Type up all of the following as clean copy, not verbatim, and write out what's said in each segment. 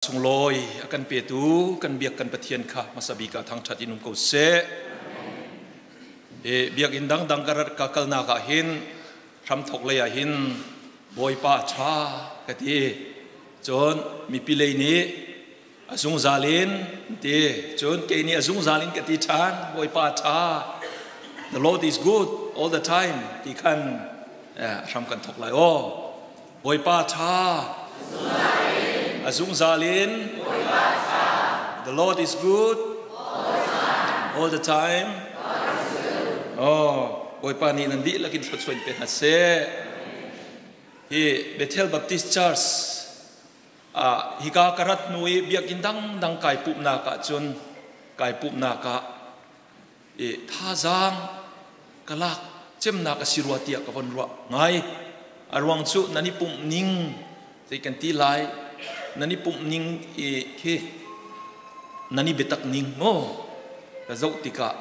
Sunglawi a kan petu kan biak kan Pathian kha hmasa bik ah thangṭhat in um ko seh. E, biakinn dangdang ka rat ka kalnak ah hin hramthok lei ah hin Bawipa ṭha ka ti. Cun mipi lei nih a zungzal in ti. Cun kei nih a zungzal in ka ti ṭhan Bawipa ṭha. The Lord is good all the time ti khan hram kan thok lai aw. Bawipa ṭha. A zungzal in. The Lord is good. All the time. Oh, Bawipa nih nan dihlak in thluachuah in pe hna seh. Hi Bethel Baptist Church ah hika ka rat hnu i biakinn dangdang kai pumhnak ah cun kai pumhnak ah i thazaang ka lak cemnak a si rua tiah ka von ruah ngai. A ruang cu nan i pumh ning zei kan ti lai nan i pumh ning i khi nan i biatak ning maw ka zoh tikah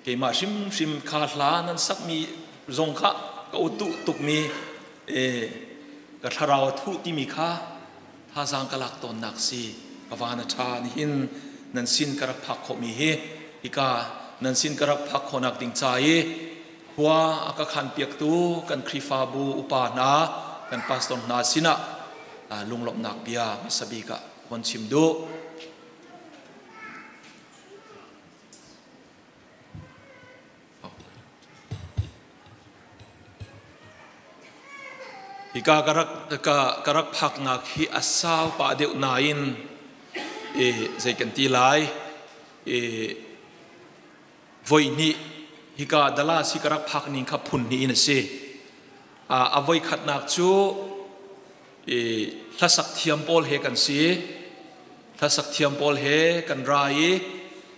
keimah hrimhrim kha hla nan sakmi zong kha ka utuh tukmi ka thlarau a thuh timi kha thazaang ka lak tawnnak si. Ka van a ṭha. Nihin nan sin ka rak phak khawhmi hi hika nan sin ka rak phak khawhnak ding ca i khua a ka khan piaktu kan Khrihfabu upa hna, kan pastor hna sinah lunglawmhnak bia hmasa bik ah von chim duh. Hika ka rak phaknak hi a sau pah deuh nain e, zei kan ti lai e, voi hnih hika Dallas hi ka rak phak ning kha phun hnih in a si. A voi khatnak cu e, hlasak thiam pawl he kan si. Hlasak thiam pawl he kan ra i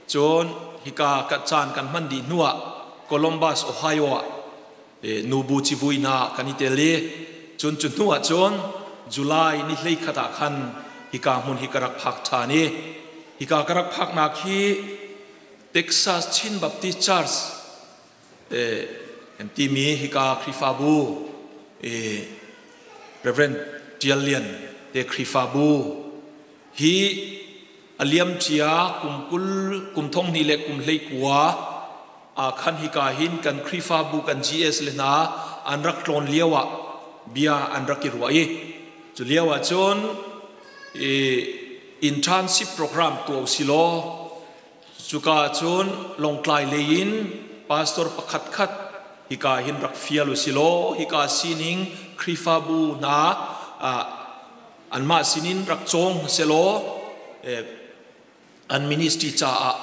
cun hika ka caan kan hman dih hnuah Columbus, Ohio ah nubu civui hna kan i tel i cun cu hnuah cun July ni 11 ah khan hika hmun hi ka rak phak ṭhan i hika ka rak phaknak hi Texas Chin Baptist Church kan timi hika Khrihfabu, Reverend Tial Lian te Khrihfabu hi a liamcia kum 20 kum 20 le kum 19 ah khan hika hin kan Khrihfabu kan GS le hna an rak tlawn lio ah bia an rak i ruah i cu lio ah cun internship program tuah usilaw cuka ah cun Lawngtlai lei in pastor pakhat khat hika hin rak fial usilaw hika sining Khrihfabu hna anmah sinin rak cawng selaw an ministry caah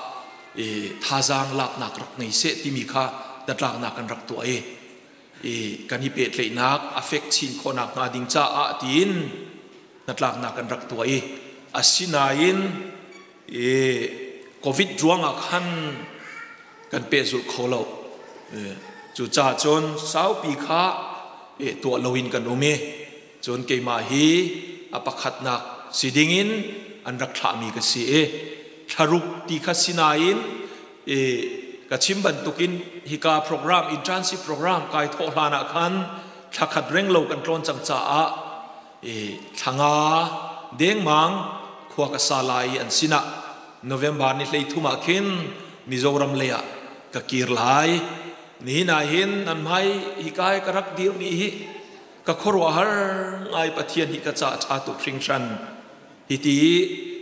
thazaang laknak rak ngei seh timi kha hnatlaknak kan rak tuah i kan i pehtlaihnak a fek chin khawhnak hnga ding caah tiin hnatlaknak kan rak tuah i asinain COVID ruangah khan kan pehzulh kho lo. Cucaah cun saupi kha tuah loin kan um i cun keimah hi a pakhatnak si dingin an rak thlahmi ka si i thlaruk ti kha sinain ka chim bantukin hika program internship program kai thawh hlan ah khan thlakhat reng lo kan tlawn cang caah thlanga dengmang khua ka sa lai i an sinah November ni 13 ah khin Mizoram lei ah ka kir lai. Nihin ah hin nan hmai hika ka rak dirmi hi ka khuaruahhar ngai. Pathian hi ka ca ṭha tuk hringhran. Hiti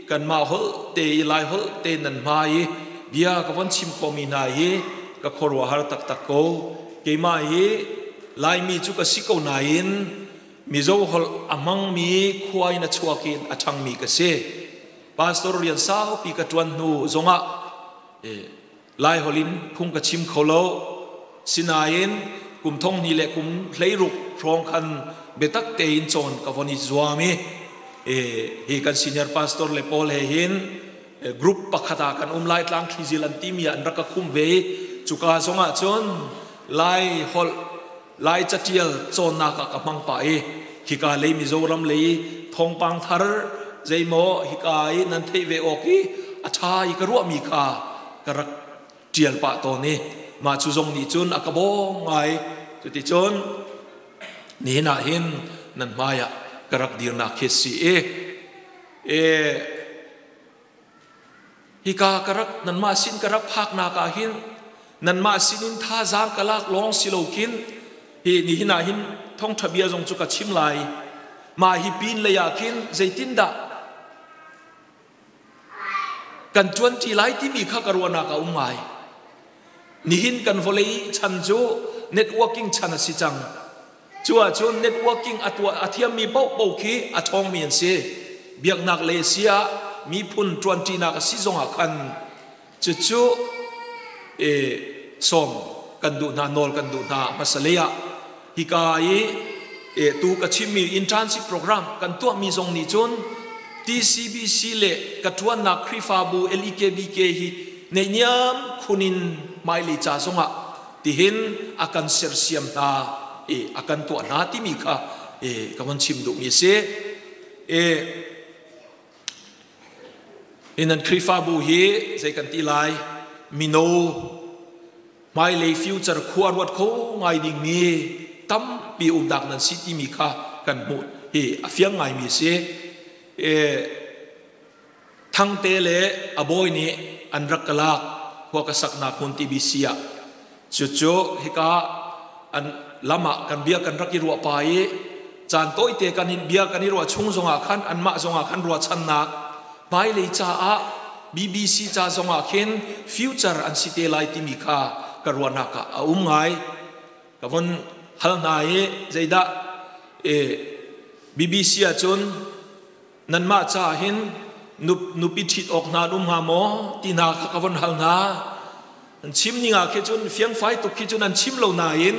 kanmah holh te i Lai holh te nan hmai i bia ka von chim khawhmi hna hi ka khuaruahhar taktak ko. Keimah hi Laimi cu ka si ko nain Mizo holh a hmangmi khua in a chuak in a ṭhangmi ka si. Pastor rian saupi ka ṭuan hnu zongah Lai holh in phung ka chim kho lo. Sinain kum 20 le kum 16 hrawng khan biatak tein cawn ka von i zuam i hi kan senior pastor le pawl he hin group pakhat ah kan um lai, tlang thlizil an timi ah an rak ka khum ve i cuka zongah cun Lai holh Lai catial cawnnak ah ka hmang pah i hika lei Mizoram lei thawngpang thar zeimaw hika i nan theih ve awk i a ṭha i ka ruahmi kha ka rak ṭial pah tawn i mah cu zong nih cun a ka bawm ngai. Cuticun nihin ah hin nan hmai ah ka rak dirnak khi si i. E hika ka rak nanmah sin ka rak phaknak ah hin nanmah sinin thazaang ka lak lawng si lo khin hi nihin ah hin thawngṭha bia zong cu ka chim lai. Mah hi pin lei ah khin zeitindah kan ṭuanṭi lai timi kha ka ruahnak a um ngai. Nihin kan vawlei chan cu networking chan a si cang. Cu ahcun networking a tuah a thiammi paohpaoh khi a ṭhawngmi an si. Biaknak lei a si ah miphun ṭuanṭinak a si zongah khan cucu e, sawm kan duh hna nawl kan duh hna hmasa lei ah hika i e, tu ka chimmi internship program kan tuahmi zong nih cun TCBC le ka ṭuannak Khrihfabu LEKBK hi neihniam khunin hmailei ca zongah tihin a kan sersiam hna i a kan tuah hna timi kha e, ka von chim duhmi a si. E, hi nan Khrihfabu hi zei kan ti lai mino hmailei future khua ruat kho ngai dingmi tampi umnak nan si timi kha kan hmuh hi a fiang ngaimi a si. E, Thangte le a bawi nih an rak ka lak khua ka saknak hmun TBC ah cucu hika an lam ah kan bia kan rak i ruah pa i caan tawite kan in bia kan i ruah chung zongah khan anmah zongah khan ruahchannak hmailei caah BBC ca zongah khin future an si te lai timi kha ka ruahnak ah a um ngai. Ka von hal hna i zeidah e BBC ahcun nanmah caah hin nupi ṭhit awk hna an um hnga maw ti hna kha ka von hal hna. An chim ning ah khi cun fiangfai tuk khi cun an chim lo nain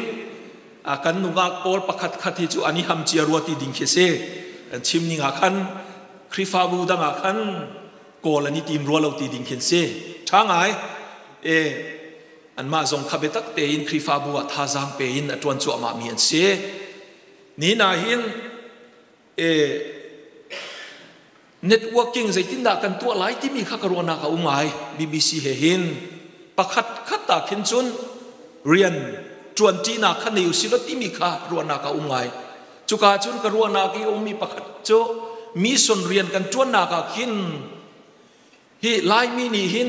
kan nungak pawl pakhat khat hi cu an i ham cia rua ti ding khi si. An chim ning ah khan Khrihfabu dang ah khan kawl an i tim rua lo ti ding khin si. Ṭha ngai. E anmah zong kha biatak tein Khrihfabu ah thazaang pe in a ṭuan cuahmah mi an si. Ni na hin e networking zeitindah kan tuah lai timi kha ka ruahnak a um ngai. BBC he hin pakhat khat ta khin cun rian ṭuanṭinak kha nei usih law timi kha ruahnak a um ngai. Cuka cun ka ruahnak i ummi pakhat cu mission rian kan ṭuannak ah khin hi Laimi nih hin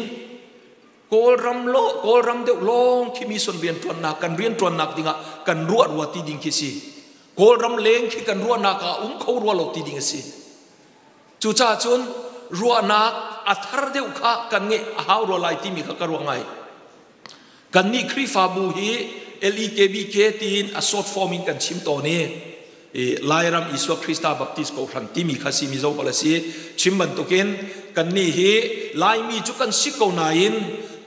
Kawlram lo Kawlram deuh lawng khi mission rian ṭuannak kan rian ṭuannak dingah kan ruah rua ti ding khi si. Kawlram leng khi kan ruahnak ah um kho rua lo ti ding a si. Cucaah cun ruahnak a thar deuh kha kan ngeih a hau rua lai timi kha ka ruah ngai. Kannih Khrihfabu hi LEKBK tiin a short form in kan chim tawn i Lairam Isua Krista Baptist Kohhran timi kha si Mizo bal a si. Chim bantukin kannih hi Laimi cu kan si ko nain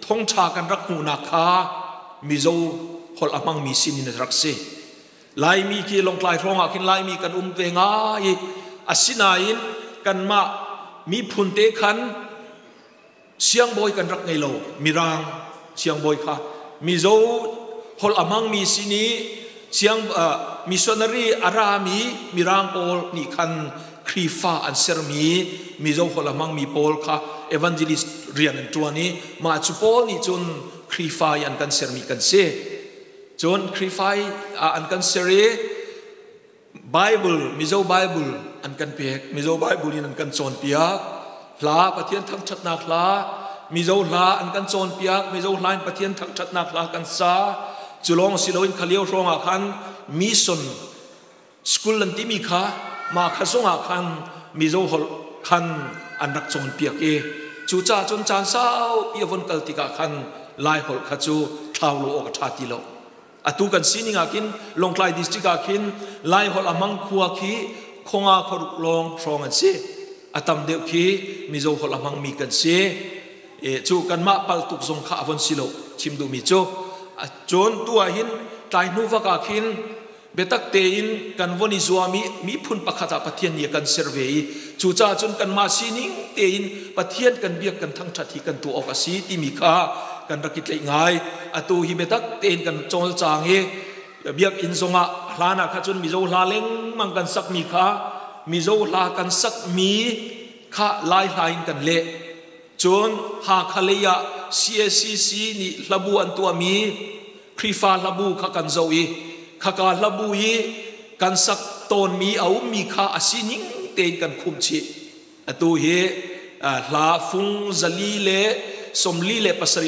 thongṭha kan rak hmuhnak kha Mizo holh a hmangmi sinin a rak si. Laimi khi Lawngtlai hrawng ah khin Laimi kan um ve ngai i asinain kanmah miphun te khan siangbawi kan rak ngei lo. Mirang siangbawi kha Mizo holh a hmangmi sin i siang missionary a rami Mirang pawl nih khan Khrihfa an sermi Mizo holh a hmangmi pawl kha evangelist rian an ṭuan i mah cu pawl nih cun Khrihfa i an kan sermi kan si. Cun Khrihfa i an kan ser i Bible, Mizo Bible an kan pek. Mizo Bible in an kan cawnpiak. Hla, Pathian thangṭhatnak hla, Mizo hla an kan cawnpiak. Mizo hla in Pathian thangṭhatnak hla kan sa. Cu lawng si loin kha lio hrawng ah khan mission school an timi kha mah kha zong ah khan Mizo holh khan an rak cawnpiak i cucaah cun caan saupi a von kal tikah khan Lai holh kha cu thlau lo awk a ṭha ti lo. Atu kan sining ah khin Lawngtlai district ah khin Lai holh a hmang khua khi khonga khuaruk lawng hrawng an si. A tam deuh khi Mizo holh a hmangmi kan si. E, cu kanmah pal tuk zong kha a von si lo chim duhmi cu. Cun tu ah hin tlai hnu vak ah khin biatak tein kan von i zuam i miphun pakhat ah Pathian nih a kan ser ve i cucaah cun kanmah sining tein Pathian kan biak kan thangṭhat hi kan tuah awk a si timi kha kan rak i tlaih ngai. Atu hi biatak tein kan cawlcang i biakinn zongah hlan ah kha cun Mizo hla lengmang kan sakmi kha Mizo hla kan sakmi kha Lai hla in kan leh. Cun Hakha lei ah CACC nih hlabu an tuahmi Khrihfa hlabu kha kan zoh i khaka hlabu i kan sak tawnmi a ummi kha a sining tein kan khumh chih. Atu hi hla fung 447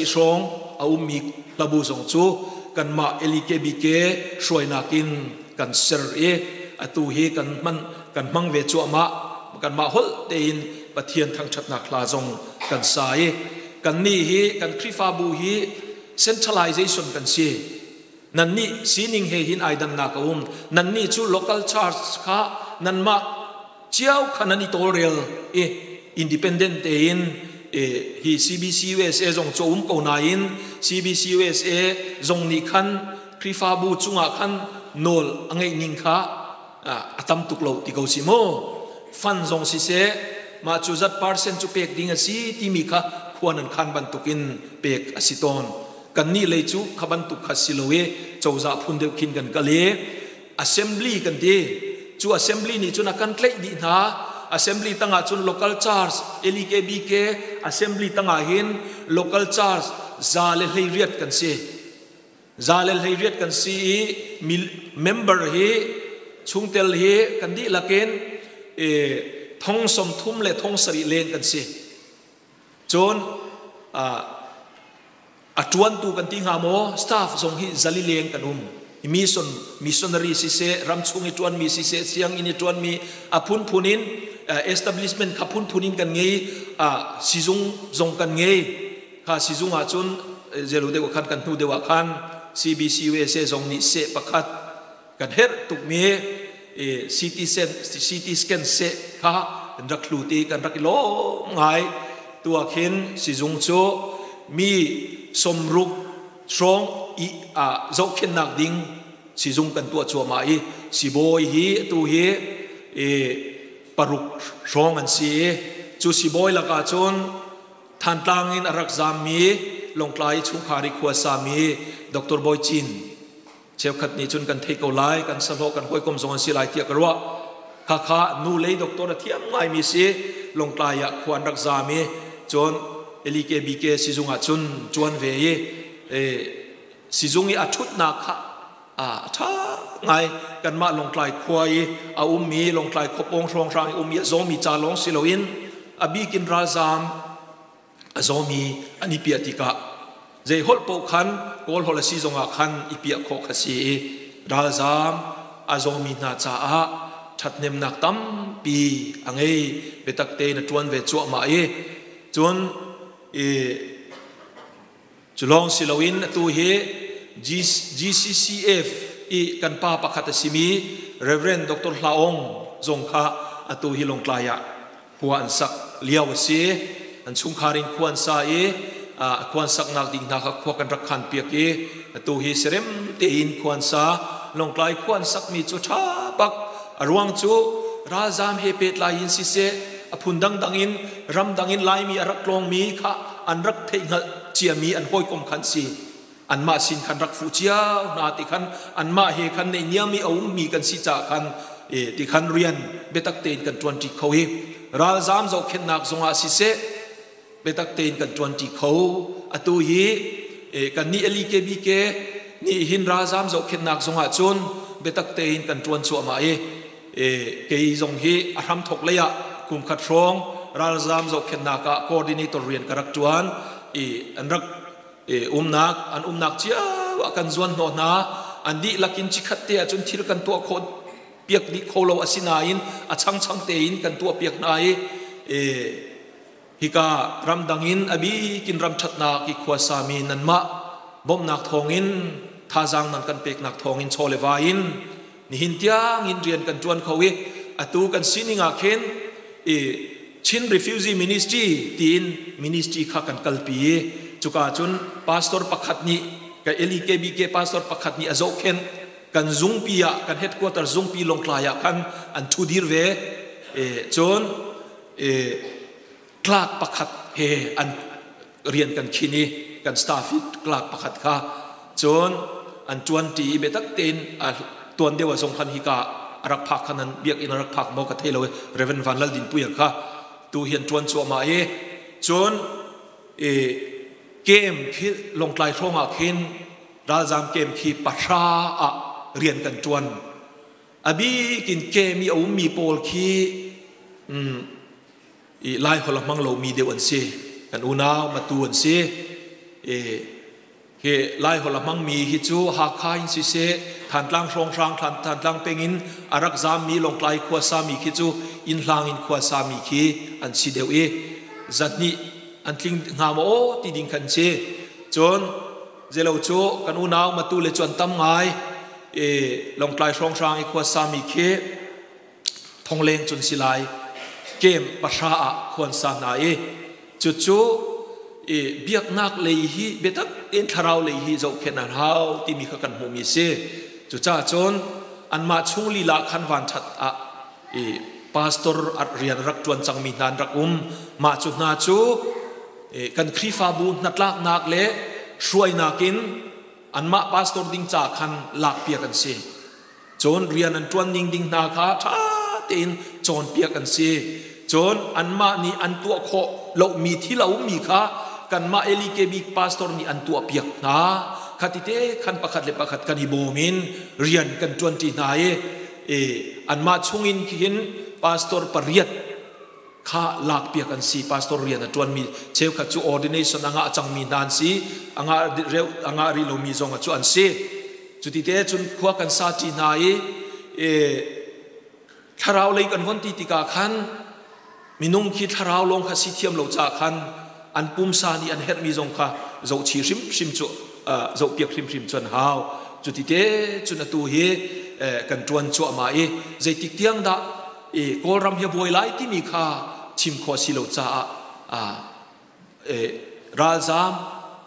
hrawng a ummi hlabu zong cu kanmah LEKBK hruainak in kan ser i atu hi kan hman kan hmang ve cuahmah. Kanmah holh tein Pathian thangṭhatnak hla zong kan sa i kannih hi kan Khrihfabu hi centralization kan si. Nannih sining he hin ai dannak a um. Nannih cu local church kha nanmah cio kha nan i tawlrel i independent tein hi CBC USA zong cu um ko nain CBC USA zong nih khan Khrihfabu cungah khan nawl a ngeih ning kha a tam tuk lo ti ko si mu. Fund zong siseh mah cu zat percent cu pek ding a si timi kha khua nan khan bantukin pek a si tawn. Kannih lei cu kha bantuk kha si lo i cozah phun deuh khin kan kal i assembly kan ti. Cu assembly nih cun a kan tlaih dih hna. Assembly tangah cun local church LEKBK assembly tangah hin local church 118 kan si. 118 kan si i member hi chungtel hi kan dihlak in 337 leng kan si. Cun a ṭuantu kan ti hnga maw staff zong hi 400 leng kan um. Mission missionary siseh, ramchung i ṭuanmi siseh, sianginn i ṭuanmi a phunphun in establishment kha phunphun in kan ngei, sizung zong kan ngei. Kha sizung ah cun zelu deuh khan kan hnu deuh ah khan CBC USA zong nih seh pakhat kan herh tukmi CT scan CT scan seh kha kan rak hlut i kan rak i lawm ngai. Tu ah khin sizung cu mi 60 hrawng i zohkhenhnak ding sizung kan tuah cuahmah i sibawi hi atu hi 6 hrawng an si i cu sibawi lakah cun Thantlang in a rak zaammi Lawngtlai chungkhar i khua sami Dr. Bawi Cin cheukhat nih cun kan theih ko lai, kan sahlawh kan hawikom zong an si lai tiah ka ruah. Khakha nu lei doctor a thiam ngaimi si. Lawngtlai ah khua an rak zaam i cun LEKBK sizung ah cun ṭuan ve i sizung i a ṭhutnak kha a ṭha ngai. Kanmah Lawngtlai khua i a ummi Lawngtlai khuapawng hrawnghrang i ummi a zawmi ca lawng si loin a bikin ralzaam a zawmi an i piah tikah zei holh paoh khan Kawl holh a si zongah khan i piah khawh kha si i ralzaam a zawmi hna caah ṭhathnemnak tampi a ngei. Biatak tein a ṭuan ve cuahmah i cun i cu lawng si loin atu hi GCCF i kan pa pakhat a simi Reverend Dr. Hla Aung zong kha atu hi Lawngtlai ah khua an sak lio a si. An chungkhar in khua an sa i khua an saknak ding hna kha khua kan rak khan piak i atu hi serem tein khua an sa. Lawngtlai khua an sakmi cu ṭha bak. A ruang cu ralzaam he pehtlai in siseh a phun dangdang in ramdang in Laimi a rak tlawngmi kha an rak theihhngalh ciami an hawikom khan si. Anmah sin khan rak fuh cio hna ti khan anmah he khan neihniam i a ummi kan si caah khan ti khan rian biatak tein kan ṭuanṭi kho i ralzaam zohkhenhnak zongah siseh biatak tein kan ṭuanṭi kho. Atu hi kannih LEKBK nih hin ralzaam zohkhenhnak zongah cun biatak tein kan ṭuan cuahmah i kei zong hi a hramthok lei ah kum khat hrawng ralzaam zohkhenhnak ah coordinator rian ka rak ṭuan i an rak umnak an umnak cio ah kan zuan hnawh hna. An dihlak in chikhat te ahcun thil kan tuah khawh piak dih kho lo asinain a changchang tein kan tuah piak hna i hika ramdang in a bikin ram ṭhatnak i khuasami nanmah bawmhnak thawngin thazaang nan kan peknak thawngin chaw le va in nihin tiang in rian kan ṭuan kho i atu kan sining ah khin i Chin Refugee Ministry tiin ministry kha kan kalpi i cuka cun pastor pakhat nih ka LEKBK pastor pakhat nih a zohkhenh. Kan zungpi ah kan headquarter zungpi Lawngtlai ah khan an ṭhu dir ve. Cun clerk pakhat he an rian kan khin i kan staff i clerk pakhat kha cun an ṭuanṭi i biatak tein tuan deuh ah zong khan hika a rak phak khan an biakinn a rak phak maw ka thei lo i Reverend Van Lal Din Puia kha tu hi an ṭuan cuahmah i cun kem khi Lawngtlai hrawng ah khin ralzaam kem khi 3 ah rian kan ṭuan. A bikin kem i a ummi pawl khi. I Lai holh a hmang lomi deuh an si. Kan unau Matu an si. I hi Lai holh a hmangmi hi cu Hakha in siseh, Thantlang hrawnghrang Thantlang peng in a rak zaammi Lawngtlai khua sami khi cu inn hlang in khua sami khi an si deuh i zahnih an tling hnga maw aw ti ding khan si. Cun zelo cu kan unau Matu le cu an tam ngai. I Lawngtlai hrawnghrang i khua sami khi thongleng cun si lai kem pahra ah khuan sa hna i cucu i biaknak lei hi biatak tein thlarau lei hi zohkhenh an hau timi kha kan hmuhmi si. Cucaah cun anmah chung lila khan vanṭhat ah i pastor rian rak ṭuan cangmi hna an rak um. Mah cu hna cu kan Khrihfabu hnatlaknak le hruainak in anmah pastor ding ca khan lakpiak an si. Cun rian an ṭuan ning ding hna kha ṭha tein cawnpiak an si. Cun anmah nih an tuah khawh lomi thil a ummi kha kanmah LEKB pastor nih an tuahpiak hna. Khatite khan pakhat le pakhat kan i bawm in rian kan ṭuanṭi hna i anmah chungin khin pastor pariat kha lakpiak an si. Pastor rian a ṭuanmi cheukhat cu ordination a ngah cangmi hna an si, a ngah a ngah rih lomi zong cu an si. Cuti te cun khua kan sa ṭi hna i thlarau lei kan von ti tikah khan minung khi thlarau lawng kha si thiam lo caah khan an pumsa nih an herhmi zong kha zohchi hrimhrim cu zohpiak hrimhrim cu an hau. Cuti te cun atu hi kan ṭuan cuahmah i zeitik tiang dah i Kawlram hi a buai lai timi kha chim khawh si lo caah ralzaam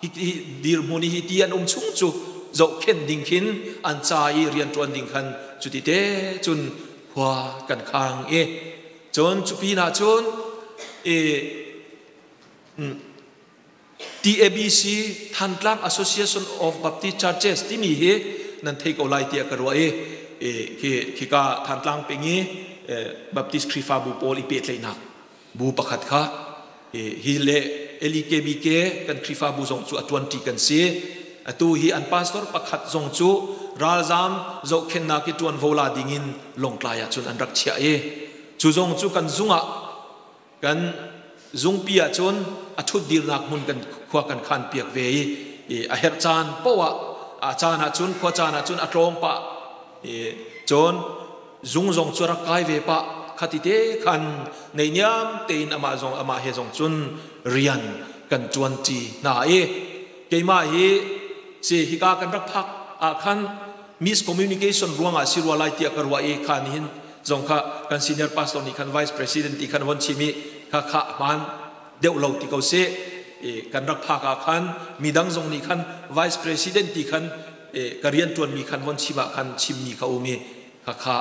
hi dirhmun hi ti an um chung cu zohkhenh ding khin an ca i rianṭuan ding khan cuti te cun khua kan khang i cun cu pinah cun i TABC, Thantlang Association of Baptist Churches timi hi nan thei ko lai tiah ka ruah i khi khika Thantlang peng i Baptist Khrihfabu pawl i pehtlaihnak bu pakhat kha hi le LEKBK kan Khrihfabu zong cu a ṭuanṭi kan si. Atu hi an pastor pakhat zong cu ralzaam zohkhennak i ṭuanvo la dingin Lawngtlai ah cun an rak chiah i cu zong cu kan zung ah kan zungpi ahcun a ṭhutdirnak hmun kan khua kan khan piak ve i a herh caan paoh ah a caan ahcun khua caan ahcun a tlawng pah i cun zung zong cu rak kai ve pah. Khati te khan neiniam tein amah zong amah he zong cun rian kan ṭuanṭi hna i keimah hi si hika kan rak phak ah khan miscommunication ruangah si rua lai tiah ka ruah i kha nihin zong kha kan senior pastor nih khan vice president ti khan von chim i kha kha hmaan deuh lo ti ko seh. Kan rak phak ah khan midang zong nih khan vice president ti khan ka rian ṭuanmi khan von chim ah khan chimmi kha um i kha kha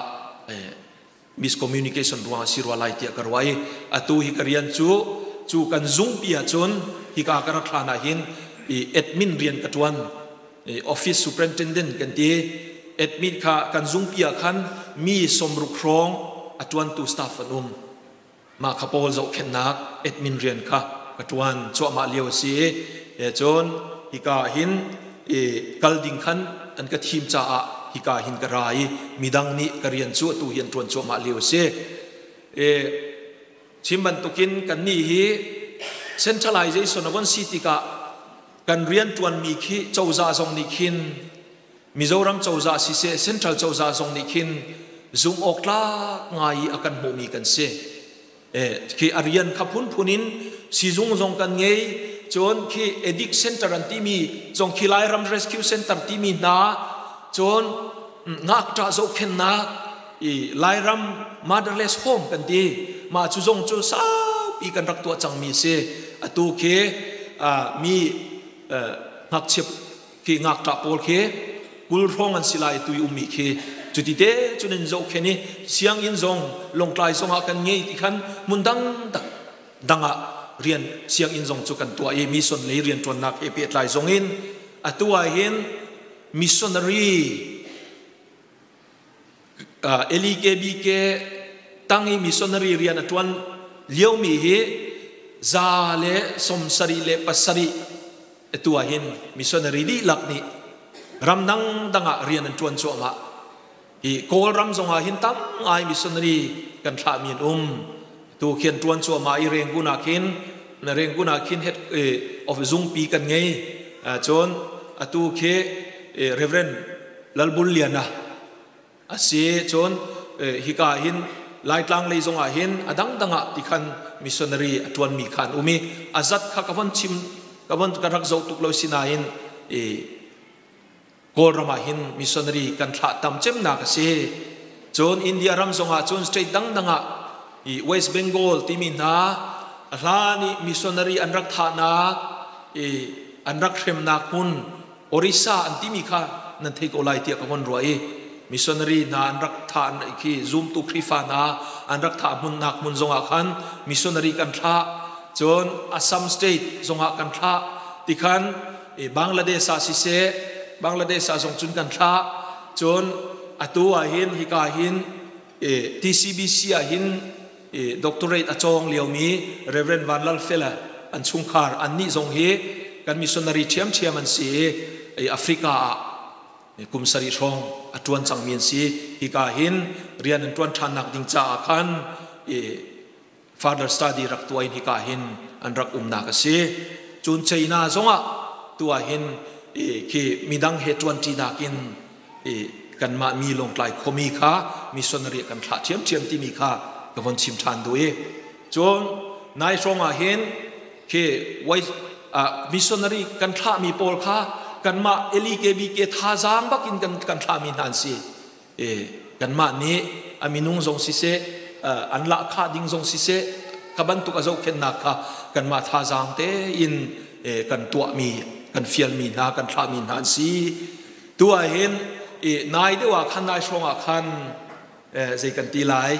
miscommunication ruangah si rua lai tiah ka ruah i atu hi ka rian cu cu kan zungpi ahcun hika ka rak hlan ah hin i admin rian ka ṭuan, office superintendent kan ti. Admin kha kan zungpi ah khan mi 60 hrawng a ṭuantu staff an um. Mah kha pawl zohkhenhnak admin rian kha ka ṭuan cuahmah lio a si i cun hika hin i kal ding khan an ka thim caah hika hin ka ra i midang nih ka rian cu atu hi an ṭuan cuahmah lio a si. Chim bantukin kannih hi centralization a von si tikah kan rianṭuanmi khi cozah zong nih khin, Mizoram cozah siseh, central cozah zong nih khin zumh awk tlak ngai i a kan hmuhmi kan si. Khi a rian kha phunphun in sizung zong kan ngei, cun khi addict center an timi zong khi Lairam Rescue Center timi hna, cun ngakṭah zohkhennak i Lairam Motherless Home kan ti, mah cu zong cu saupi kan rak tuah cangmi si. Atu khi mi ngakchia khi ngakṭah pawl khi 20 hrawng an si lai tu i ummi khi cuti te cun in zohkhen i sianginn zong Lawngtlai zong ah kan ngei ti khan hmun dang dang ah rian sianginn zong cu kan tuah i mission lei rian ṭuannak he pehtlai zong in atu ah hin missionary LEKBK tang i missionary rian a ṭuan liomi hi 177 atu ah hin missionary dihlak nih ramdang dang ah rian an ṭuan cuahmah. Hi Kawlram zong ah hin tam ngai missionary kan thlahmi an um. Tu khian ṭuan cuahmah i Rangoon ah khin Rangoon ah khin head of zungpi kan ngei. Cun atu khi Reverend Lalbul Liana a si. Cun hika hin Laitlang lei zongah hin a dangdang ah ti khan missionary a ṭuanmi kha an um i a zat kha ka von chim ka von ka rak zoh tuk lo sinain Kawlram ah hin missionary kan thlah tam cemnak a si. Cun India ram zongah cun state dangdang ah i West Bengal timi hna a hlan i missionary an rak thahnak i an rak hremnak hmun Orissa an timi kha nan thei ko lai tiah ka von ruah i missionary hna an rak thah khi zumtu Khrihfa hna an rak thah hmunnak hmun zongah khan missionary kan thlah. Cun Assam state zongah kan thlah. Tikhan Bangladesh ah siseh Bangladesh ah zong cun kan thlah. Cun atu ah hin hika hin TCBC ah hin doctorate a cawng liomi Reverend Van Lal Fela an chungkhar annih zong hi kan missionary ṭhiamṭhiam an si i Africa ah kum sarih hrawng a ṭuan cangmi an si. Hika hin rian an ṭuan ṭhannak ding caah khan further study rak tuah in hika hin an rak umnak a si. Cun China zongah tu ah hin khi midang he ṭuanṭinak in kanmah mi lawngtlai khuami kha missionary kan thlah ṭhiamṭhiam timi kha ka von chim ṭhan duh i cun nai hrawng ah hin khi missionary kan thlahmi pawl kha kanmah LEKBK thazaang bak in kan thlahmi hna an si. Kanmah nih a minung zong siseh, an lahkhah ding zong siseh, kha bantuk a zohkhenhnak kha kanmah thazaang tein kan tuahmi, kan fialmi hna, kan thlahmi hna an si. Tu ah hin nai deuh ah khan, nai hrawng ah khan zei kan ti lai,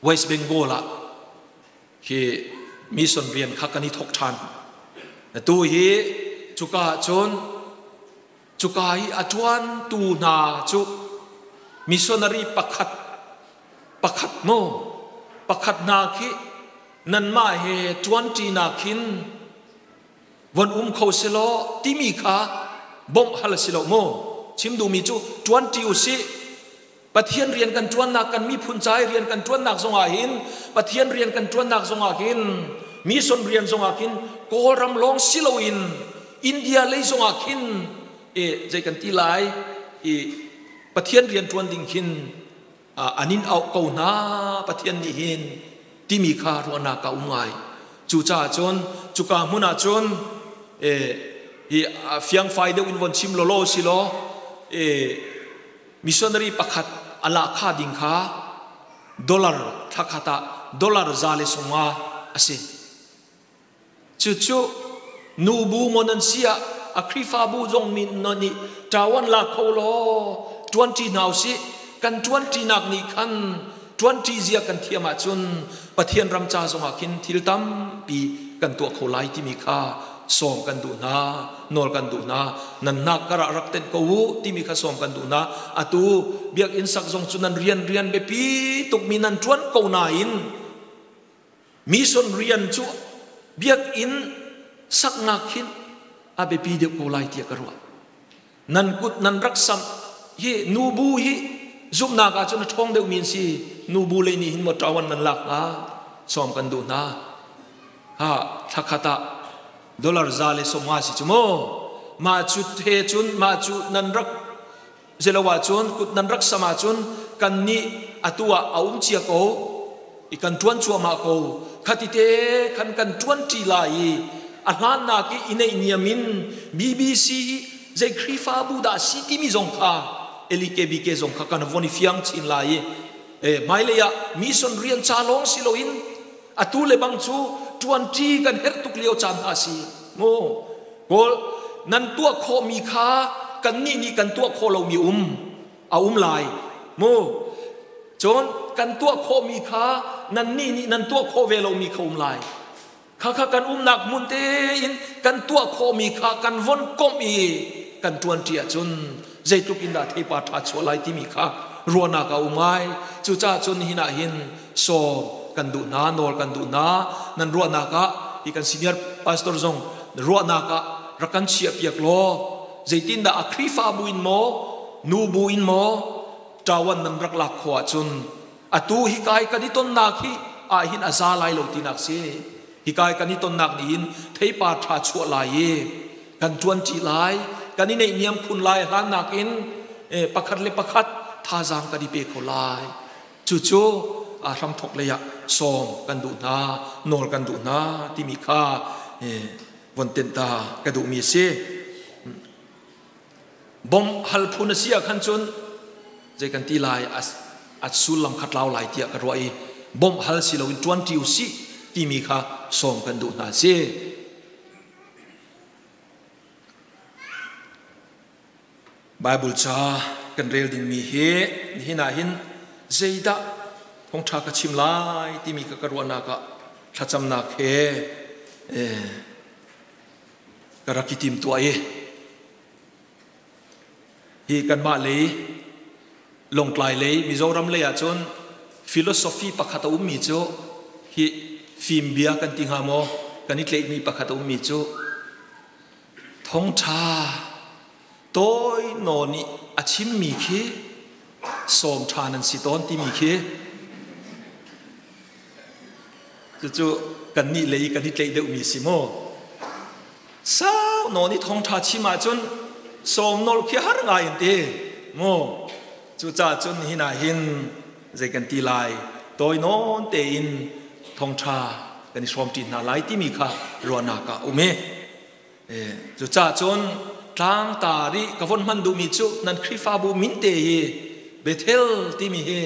West Bengal ah hi mission rian kha kan i thawk ṭhan. Tu hi cuka ah cun Cuka i a ṭuantu hna cu missionary pakhat pakhat maw pakhat hna khi nanmah he ṭuanṭinak hin von um kho selaw timi kha bawmh hal a si lo maw? Chim duhmi cu ṭuanṭi u sih. Pathian rian kan ṭuannak, kan miphun ca i rian kan ṭuannak zongah hin, Pathian rian kan ṭuannak zongah hin, mission rian zongah khin Kawlram lawng si loin India lei zongah khin e zei kan ti lai i Pathian rian ṭuan ding khin an in auh ko hna Pathian nih hin timi kha ruahnak a um ngai. Cucaah cun cuka hmun ah cun e hi fiangfai deuh in von chim lawlaw si law e Missionary pakhat a lahkhah ding kha dollar thlakhat ah dollar 150 a si. Cucu nubu maw nan si ah a Khrihfabu zong min nih ṭawan la kho law ṭuanṭi hna usih. Kan ṭuanṭinak nih khan ṭuanṭi zia kan thiam ahcun Pathian ram ca zongah khin thil tampi kan tuah kho lai timi kha sawm kan duh hna, nawl kan duh hna. Nan hnak kar ah rak tenh ko u timi kha sawm kan duh hna. Atu biakinn sak zong cu nan rian rian biapi tukmi nan ṭuan ko nain mission rian cu biakinn saknak hin a biapi deuh ko lai tiah ka ruah. Nan kut nan rak samh hi nubu hi zumhnak ah cun a ṭhawng deuhmi an si. Nubu lei nih hin maw ṭawan nan lak hnga? Sawm kan duh hna. Ha thlakhat ah dollar 150 si cu mu. Mah cu he cun mah cu nan rak zelo ahcun kut nan rak sam ahcun kan nih atu ah a um cia ko i kan ṭuan cuahmah ko. Khatite khan kan ṭuan ṭi lai i a hlannak i i neihniam in BBC i zei Khrihfabu dah si timi zong kha LKBK zong kha kan von i fiang chin lai i hmailei ah mission rian ca lawng si loin atu le bang cu ṭuanṭi kan herh tuk lio caan hna si mu. Kawl nan tuah khawhmi kha kannih nih kan tuah khawh lomi um a um lai mu. Cun kan tuah khawhmi kha nannih nih nan tuah khawh ve lomi kha um lai. Khakha kan umnak hmun tein kan tuah khawhmi kha kan von komh i kan ṭuanṭi ahcun zeitluk in dah theipar ṭha chuah lai timi kha ruahnak a um ngai. Cucaah cun nihin ah hin sawm kan duh hna, nawl kan duh hna. Nan ruahnak ah hi kan senior pastor zong ruahnak ah rak kan chiahpiak law zeitindah a Khrihfabu in maw, nubu in maw ṭawan nan rak lak khawh ahcun. Atu hi kai kan i tonnak hi ah hin a za lai lo tinak si. Hi kai kan i tonnak nih hin theipar ṭha chuah lai i kan ṭuanṭi lai, kan i neihniam khun lai hlan nakin pakhat le pakhat thazaang kan i pe kho lai. Cucu a hramthok lei ah sawm kan duh hna, nawl kan duh hna timi kha von tenh ta ka duhmi a si. Bom hal phun a si ah khan cun zei kan ti lai a sullam kha tlau lai tiah ka ruah i bawmh hal si loin ṭuanṭi u sih timi kha sawm kan duh hna si. Bible ca kan rel dingmi hi nihin ah hin zeidah thawngṭha ka chim lai timi ka ka ruahnak ah thlacamnak he ka rak i timtuah i hi kanmah lei Lawngtlai lei Mizoram lei ahcun philosophy pakhat a ummi cu hi fim bia kan ti hnga maw kan i tleihmi pakhat a ummi cu thongtha tawi naw nih a chimmi khi sawm ṭha nan si tawn timi khi cucu kannih lei kan i tleih deuhmi si maw Sau nawn i thawngṭha chim ahcun sawm nolh khi har ngai in ti mu. Cucaah cun hin ah hin zei kan ti lai tawi nawn tein thawngṭha kan i hrawmṭi hna lai timi kha ruahnak ah um i cucaah cun tlangtar i ka von hman duhmi cu nan Khrihfabu min te hi Bethel timi hi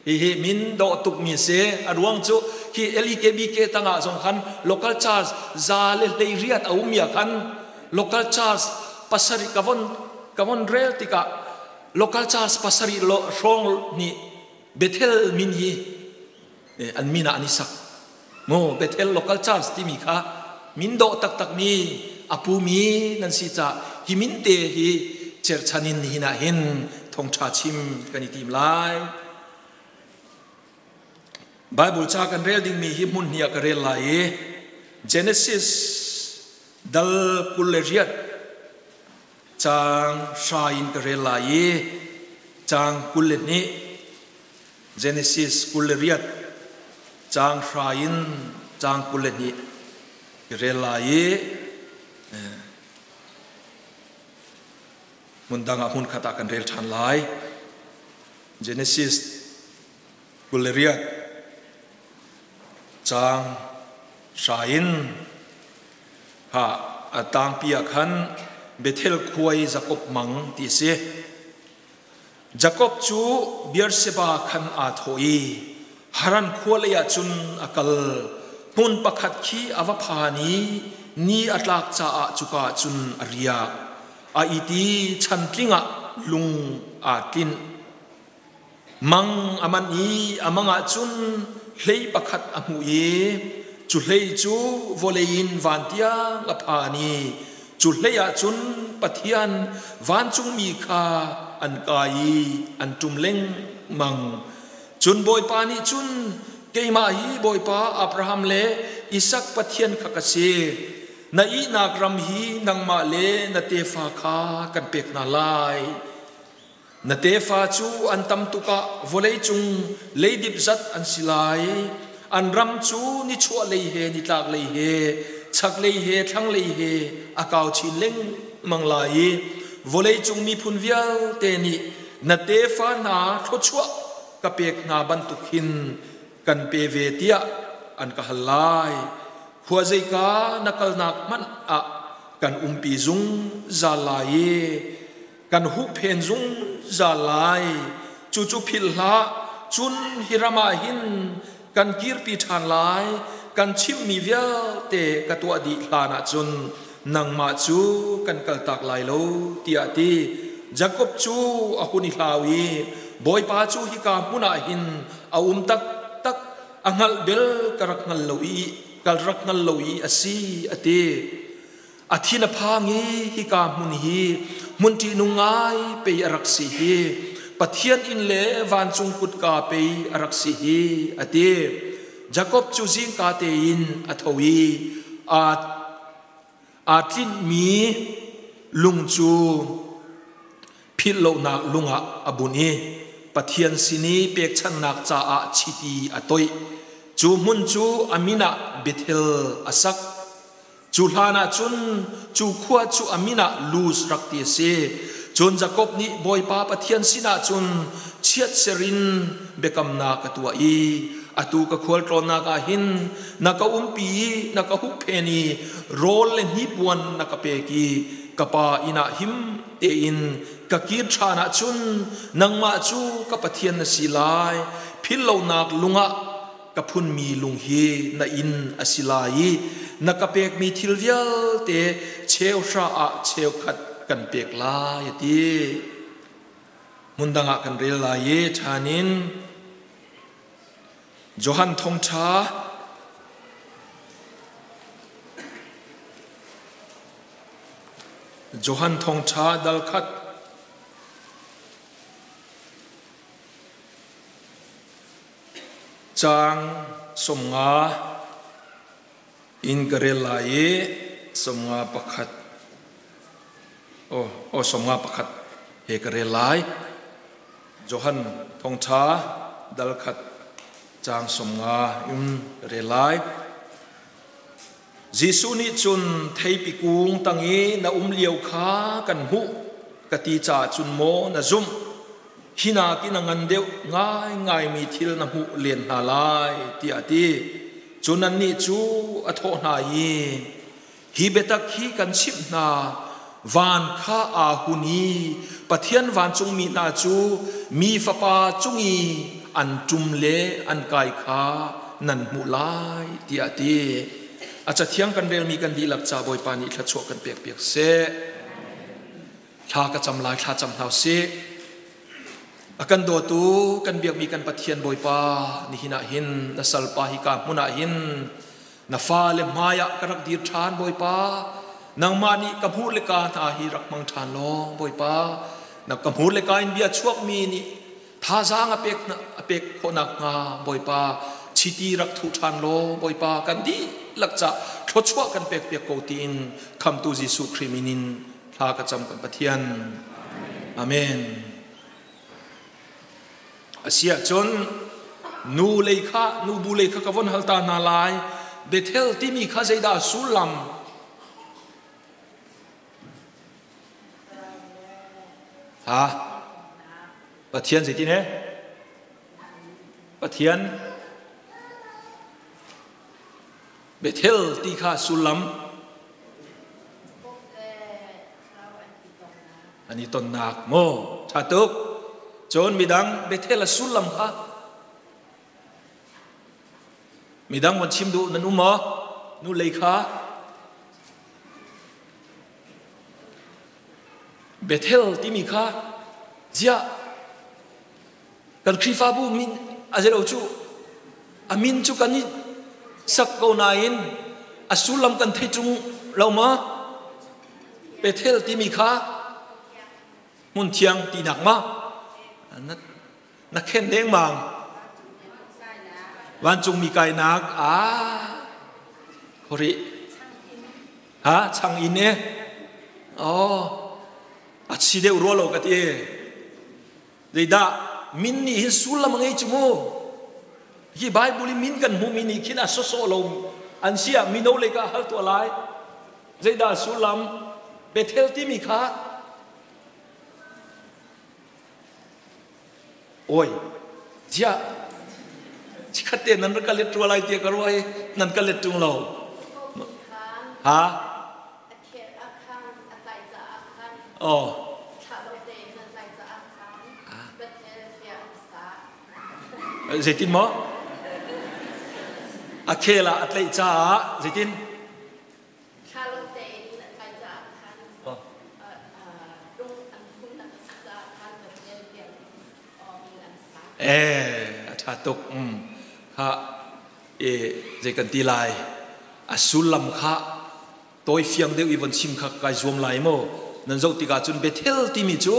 Hihi min dawh tukmi a si. A ruang cu khi LEKBK tangah zong khan local church 118 a ummi ah khan local church pasarih ka von ka von rel tikah local church pasarih lo hrawng nih Bethel min hi an min ah an i sak. Mu Bethel local church timi kha min dawh taktakmi a pumi nan si caah hi min te hi cherchan in nihin ah hin thawngṭha chim kan i tim lai. Bible ca kan rel dingmi hi hmun hnih ah ka rel lai i Genesis dal 28 caang hra in ka rel lai i caang 22 Genesis 28 caang hra in caang 22 ka rel lai i hmun dang ah hmun khat ah kan rel ṭhan lai. Genesis 28 caang hra in ha a tangpi ah khan Bethel khua i Jakob mang ti a si. Jakob cu Beersheba khan aa thawh i Haran khua leiah cun a kal. Hmun pakhat khi a va phan i ni a tlak caah cuka ah cun a riak. A it i chantling ah lung aa tlinh. Mang a manh i a mang ah cun hlei pakhat a hmuh i cu hlei cu vawlei in van tiang a phan i Cu hlei ah cun Pathian vancungmi kha an kai i an ṭum lengmang. Cun Bawipa nih cun, Keimah hi Bawipa Abraham le Isak Pathian kha ka si. Na ihnak ram hi nangmah le na tefa kha kan pek hna lai. Na tefa cu an tam tuk ah vawleicung leidip zat an si lai. An ram cu nichuahlei he nitlaklei he chaklei he thlanglei he a kau chin lengmang lai i vawleicung miphun vialte nih na tefa hna thluachuah ka pek hna bantuk hin kan pe ve tiah an ka hal lai. Khua zeika na kalnak hmanh ah kan umpi zungzal lai i kan huhphen zungzal lai. Cucu philh hlah. Cun hi ram ah hin kan kirpi ṭhan lai. Kan chimhmi vialte ka tuah dih hlan ah cun nangmah cu kan kaltak lai lo, tiah a ti. Jakob cu a hun i hlau i Bawipa cu hika hmun ah hin a um taktak a hngalh bel ka rak hngal lo i ka rak hngal lo i a si, a ti. A thin a phang i hika hmun hi hmun ṭihnung ngai pei a rak si hi, Pathian inn le vancung kutka pei a rak si hi, a ti. Jakob cu zingka tein a tho i aa tlinhmi lung cu philh lonak lung ah a bunh i. Pathian sin i pekchanhnak caah chiti a toih. Cu hmun cu a min ah Bethel a sak. Cu hlanah cun cu khua cu a min ah Luz rak ti a si. Cun Jakob nih Bawipa Pathian sinah cun chiatser in biakamnak a tuah i atu ka khualtlawnnak ah hin na ka umpi i na ka huhphen i rawl le hnipuan na ka pek i ka pa inn ah him tein ka kir ṭhan ahcun nangmah cu ka Pathian na si lai philhlonak lungah ka phunmi lung hi na inn a si lai i na ka pekmi thil vialte cheuhra ah cheukhat kan pek lai a ti. Hmun dang ah kan rel lai i ṭhan in Johan thawngṭha Johan thawngṭha dal khat Caang 50 in ka rel lai i 51 aw 51 he ka rel lai. Johan thawngṭha dal khat caang 50 in ka rel lai. Jesuh nih cun theipi kung tang i na um lio kha kan hmuh ka ti caah cun maw na zumh? Hi nakin a ngan deuh ngaingaimi thil na hmuh len hna lai tiah a ti. Cun annih cu a thawh hna i, Hi biatak hi kan chimh hna, van kha aa hun i Pathian vancungmi hna cu mi Fapa cung i an ṭum le an kai kha nan hmuh lai tiah a ti. A cathiang kan relmi kan dihlak ca Bawipa nih thluachuah kan pekpiak seh. Thla ka cam lai, thla cam hna usih. A kan dawtu kan biakmi kan Pathian Bawipa nihin ah hin na salpa hi ka hmun ah hin na fale hmai ah ka rak dir ṭhan Bawipa nangmah nih ka hmur le ka hna hi rak hmang ṭhan law Bawipa na ka hmur le ka in bia chuakmi nih thazaang a pek a pek khawh nakhnga Bawipa chiti rak thuh ṭhan law Bawipa kan dihlak ca thluachuah kan pek piak ko tiin khamtu Jesuh Khrih min in thla ka cam kan Pathian Amen Asiah cun nu lei kha nu bu lei kha ka von hal ta hna lai Bethel timi kha zeidah sullam Ha Pathian zeitin he Pathian Bethel ti kha sullam an i tonnak maw ṭha tuk cun midang Bethel a sullam kha midang von chim duh nan um maw nu lei kha Bethel timi kha ziah kan Khrihfabu min a zelo cu a min cu kan i sak ko nain a sullam kan thei ṭung lo ma Bethel timi kha hmun thiang tinak ma na na khen dengmang vancungmi kainak a khori ha chang in e oh a chi deuh rua lo ka ti Zeidah min nih hin sullam a ngei cu mu. Hi Bible i min kan hmuhmi nih khin a sawsawh lo an si ah mino lei ka hal tuah lai. Zeidah sullam Bethel timi kha Oi ziah chikhat te nan rak ka let rua lai tiah ka ruah i nan ka let ṭung lo. Ha? Oh. Zeitin maw? A khel ah a tlaih caah zeitin? Eh, a ṭha tuk. Kha e zei kan ti lai? A sullam kha tawi fiang deuh i von chim kha kai zuam lai maw nan zoh tikah cun Bethel timi cu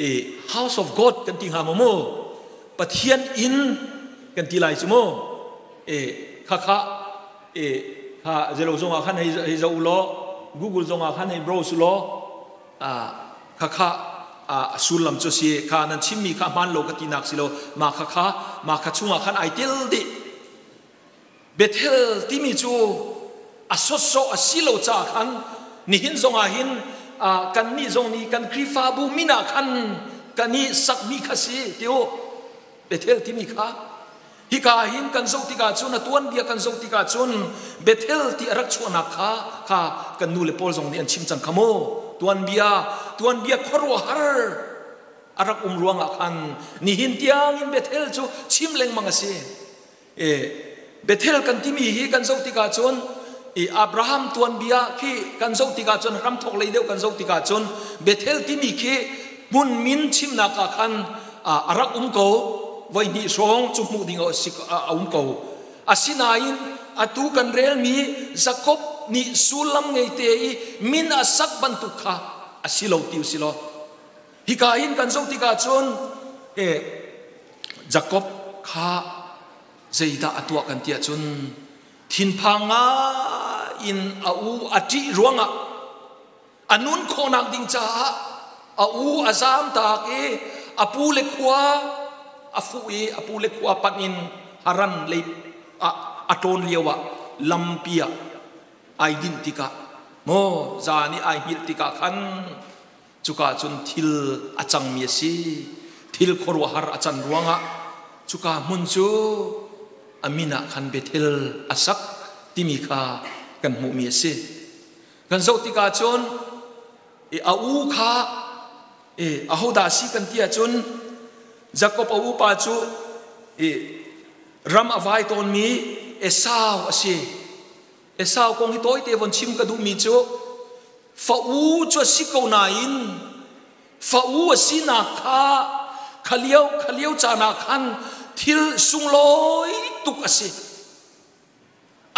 e House of God kan ti hnga maw mu Pathian inn kan ti lai cu mu e kha kha e kha zelo zong ah khan hei hei zoh law Google zong ah khan hei browse law a kha kha. A sullam cu si kha nan chimmi kha hmaan lo ka tinak si lo, ma kha kha ma kha chungah khan ai tel dih. Bethel timi cu a sawsawh a si lo caah khan nihin zongah hin kannih zong nih kan Khrihfabu min ah khan kan i sakmi kha si ti u. Bethel timi kha hika hin kan zoh tikah cun, a tuanbia kan zoh tikah cun, Bethel ti a rak chuahnak kha kha kan nu le pawl zong nih an chim cang kha mu. Tuanbia khuaruahhar a rak um ruangah khan nihin tiangin Bethel cu chim lengmang a si. Bethel kan timi hi kan zoh tikah cun, i Abraham tuanbia khi kan zoh tikah cun, hramthok lei deuh kan zoh tikah cun, Bethel timi khi hmun min chimnak ah khan a rak um ko. Voi hnih hrawng cu hmuh ding a um ko. Asinain atu kan relmi Jakob nih sullam ngei te i min a sak bantuk kha a si lo ti u si law, hika hin kan zoh tikah cun Jakob kha zeidah a tuah kan ti ahcun, thinphang ngai in a u a ṭih ruangah a nun khawhnak ding caah a u a zaamtak i a pu le khua a fuh i a pu le khua panh in Haran lei ah a ṭawn lio ah lampi ah ai dinh tikah maw, zan i ai hngilh tikah khan cuka cun thil a cangmi a si. Thil khuaruahhar a can ruangah cuka hmun cu a min ah khan Bethel a sak timi kha kan hmuhmi a si. Kan zoh tikah cun a u kha ahodah si kan ti ahcun, Jakob a upa cu ram a vai tawnmi Esau a si. Esau kong hi tawite von chim ka duhmi cu, fa u cu a si ko nain fa u a sinak kha kha lio caan ah khan thil sunglawi tuk a si.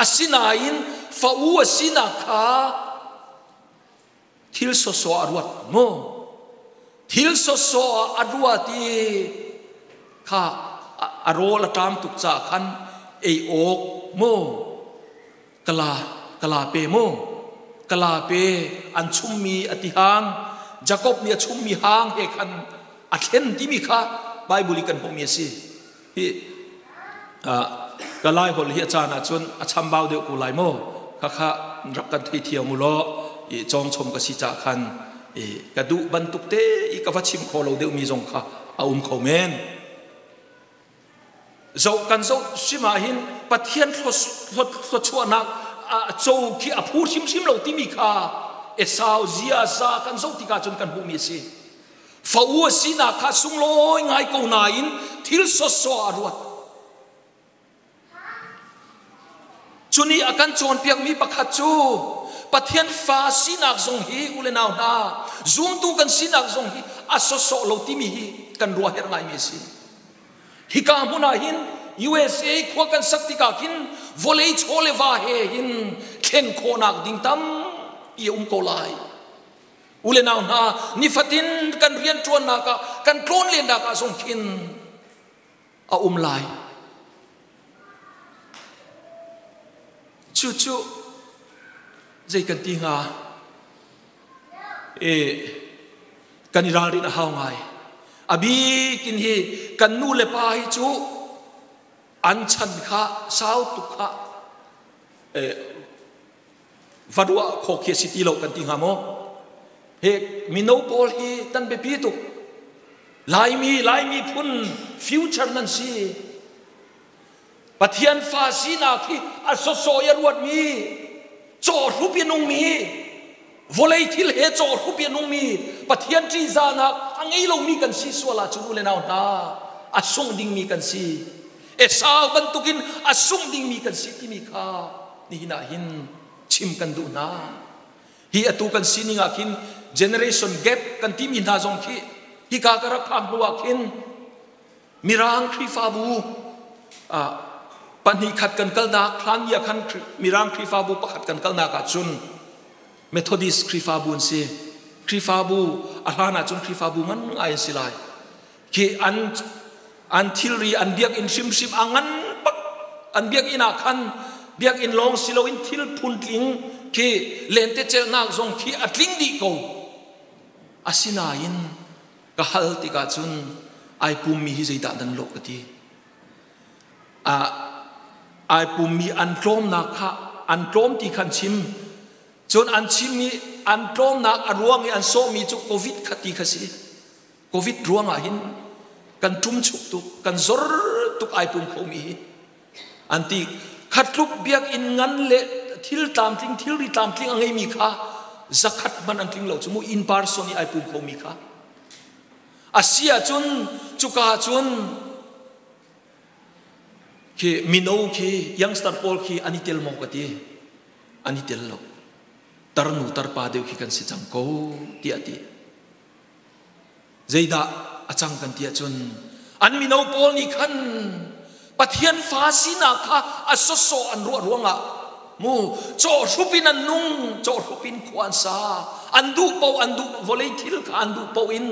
Asinain fa u a sinak kha thil sawsawh a ruat mu. Thil sawsawh a ruat i kha a rawl a ṭam tuk caah khan ei awk mu kala kala pe mu, kala pe an chummi a ti hang, Jakob nih a chummi hang he khan a thlen timi kha Bible i kan hmuhmi a si. Hi ka lai holh hi a caan ahcun a chambau deuh ko lai maw, khakha rak kan thei thiam u law. I cawngchom ka si cah khan i ka duh bantuk te i ka va chim kho lo deuh mi zong kha a um kho men. Zoh kan zoh sim ah hin Pathian thluachuahnak a co khi a phu hrimhrim lo timi kha Esau ziaza kan zoh tikah cun kan hmuhmi a si. Fa u a sinak kha sunglawi ngai ko nain thil sawsawh a ruat. Cu nih a kan cawnpiakmi pakhat cu, Pathian fa sinak zong hi, u le nau hna, zumtu kan sinak zong hi a sawsawh lo timi hi kan ruah herh ngaimi a si. Hika hmun ah hin USA khua kan sak tikah khin vawlei chaw le va he hin thlen khawhnak ding tampi a um ko lai. U le nau hna, nifatin kan rianṭuannak ah, kan tlawnlennak ah zong khin a um lai. Cucu zei kan ti hnga? E, kan i ralrin a hau ngai. A bikin hi kan nu le pa hi cu an chan kha sau tuk kha e, va ruah khawh khi a si ti lo kan ti hnga maw? He mino pawl hi tan biapi tuk. Laimi phun future nan si. Pathian fa sinak hi a sawsawh i a ruatmi, cawhrup i nungmi, vawlei thil he cawhrup i nungmi, Pathian ṭihzahnak a ngei lomi kan si sual ahcun, u le nau hna, a sung dingmi kan si. Esau bantukin a sung dingmi kan si timi kha nihin ah hin chim kan duh hna. Hi atu kan sining ah khin generation gap kan timi hna zong khi hika ka rak phak hnu ah khin Mirang Khrihfabu pahnih khat kan kalnak hlan ni ah khan, Mirang Khrihfabu pakhat kan kalnak ah cun Methodist Khrihfabu an si. Khrihfabu a hlan ah cun Khrihfabu ngan ngai an si lai. Khi an thilri, an biakinn hrimhrim a ngan bak. An biakinn ah khan biakinn lawng si loin thil phuntling khi, lentecelhnak zong khi a tling dih ko. Asinain Ka hal tikah cun ai pummi hi zeidah nan lawh ka ti. Ai pummi an tlawmnak kha an tlawm ti khan chim. Cun an chimmi an tlawmnak a ruang i an sawhmi cu COVID kha ti kha si. Covid ruangah hin kan ṭumchuk tuk, kan zor tuk ai pum khomi hi. An ti khatluk biakinn ngan le thil tlamtling thilri tlamtling a ngeimi kha zakhat hmanh an tling lo cu mu in person i ai pum khomi kha. A si ahcun cuka cun khi mino khi youngster pawl khi an i tel maw ka ti. An i tel lo. Tarnu tarpa deuh khi kan si cang ko tiah ti. Zeidah a cang kan ti ahcun an mino pawl nih khan Pathian fa sinak kha a sawsawh an ruah ruangah mu cawhhrup in an nung cawhhrup in khua an sa an duh paoh an duh vawlei thil kha an duh paoh in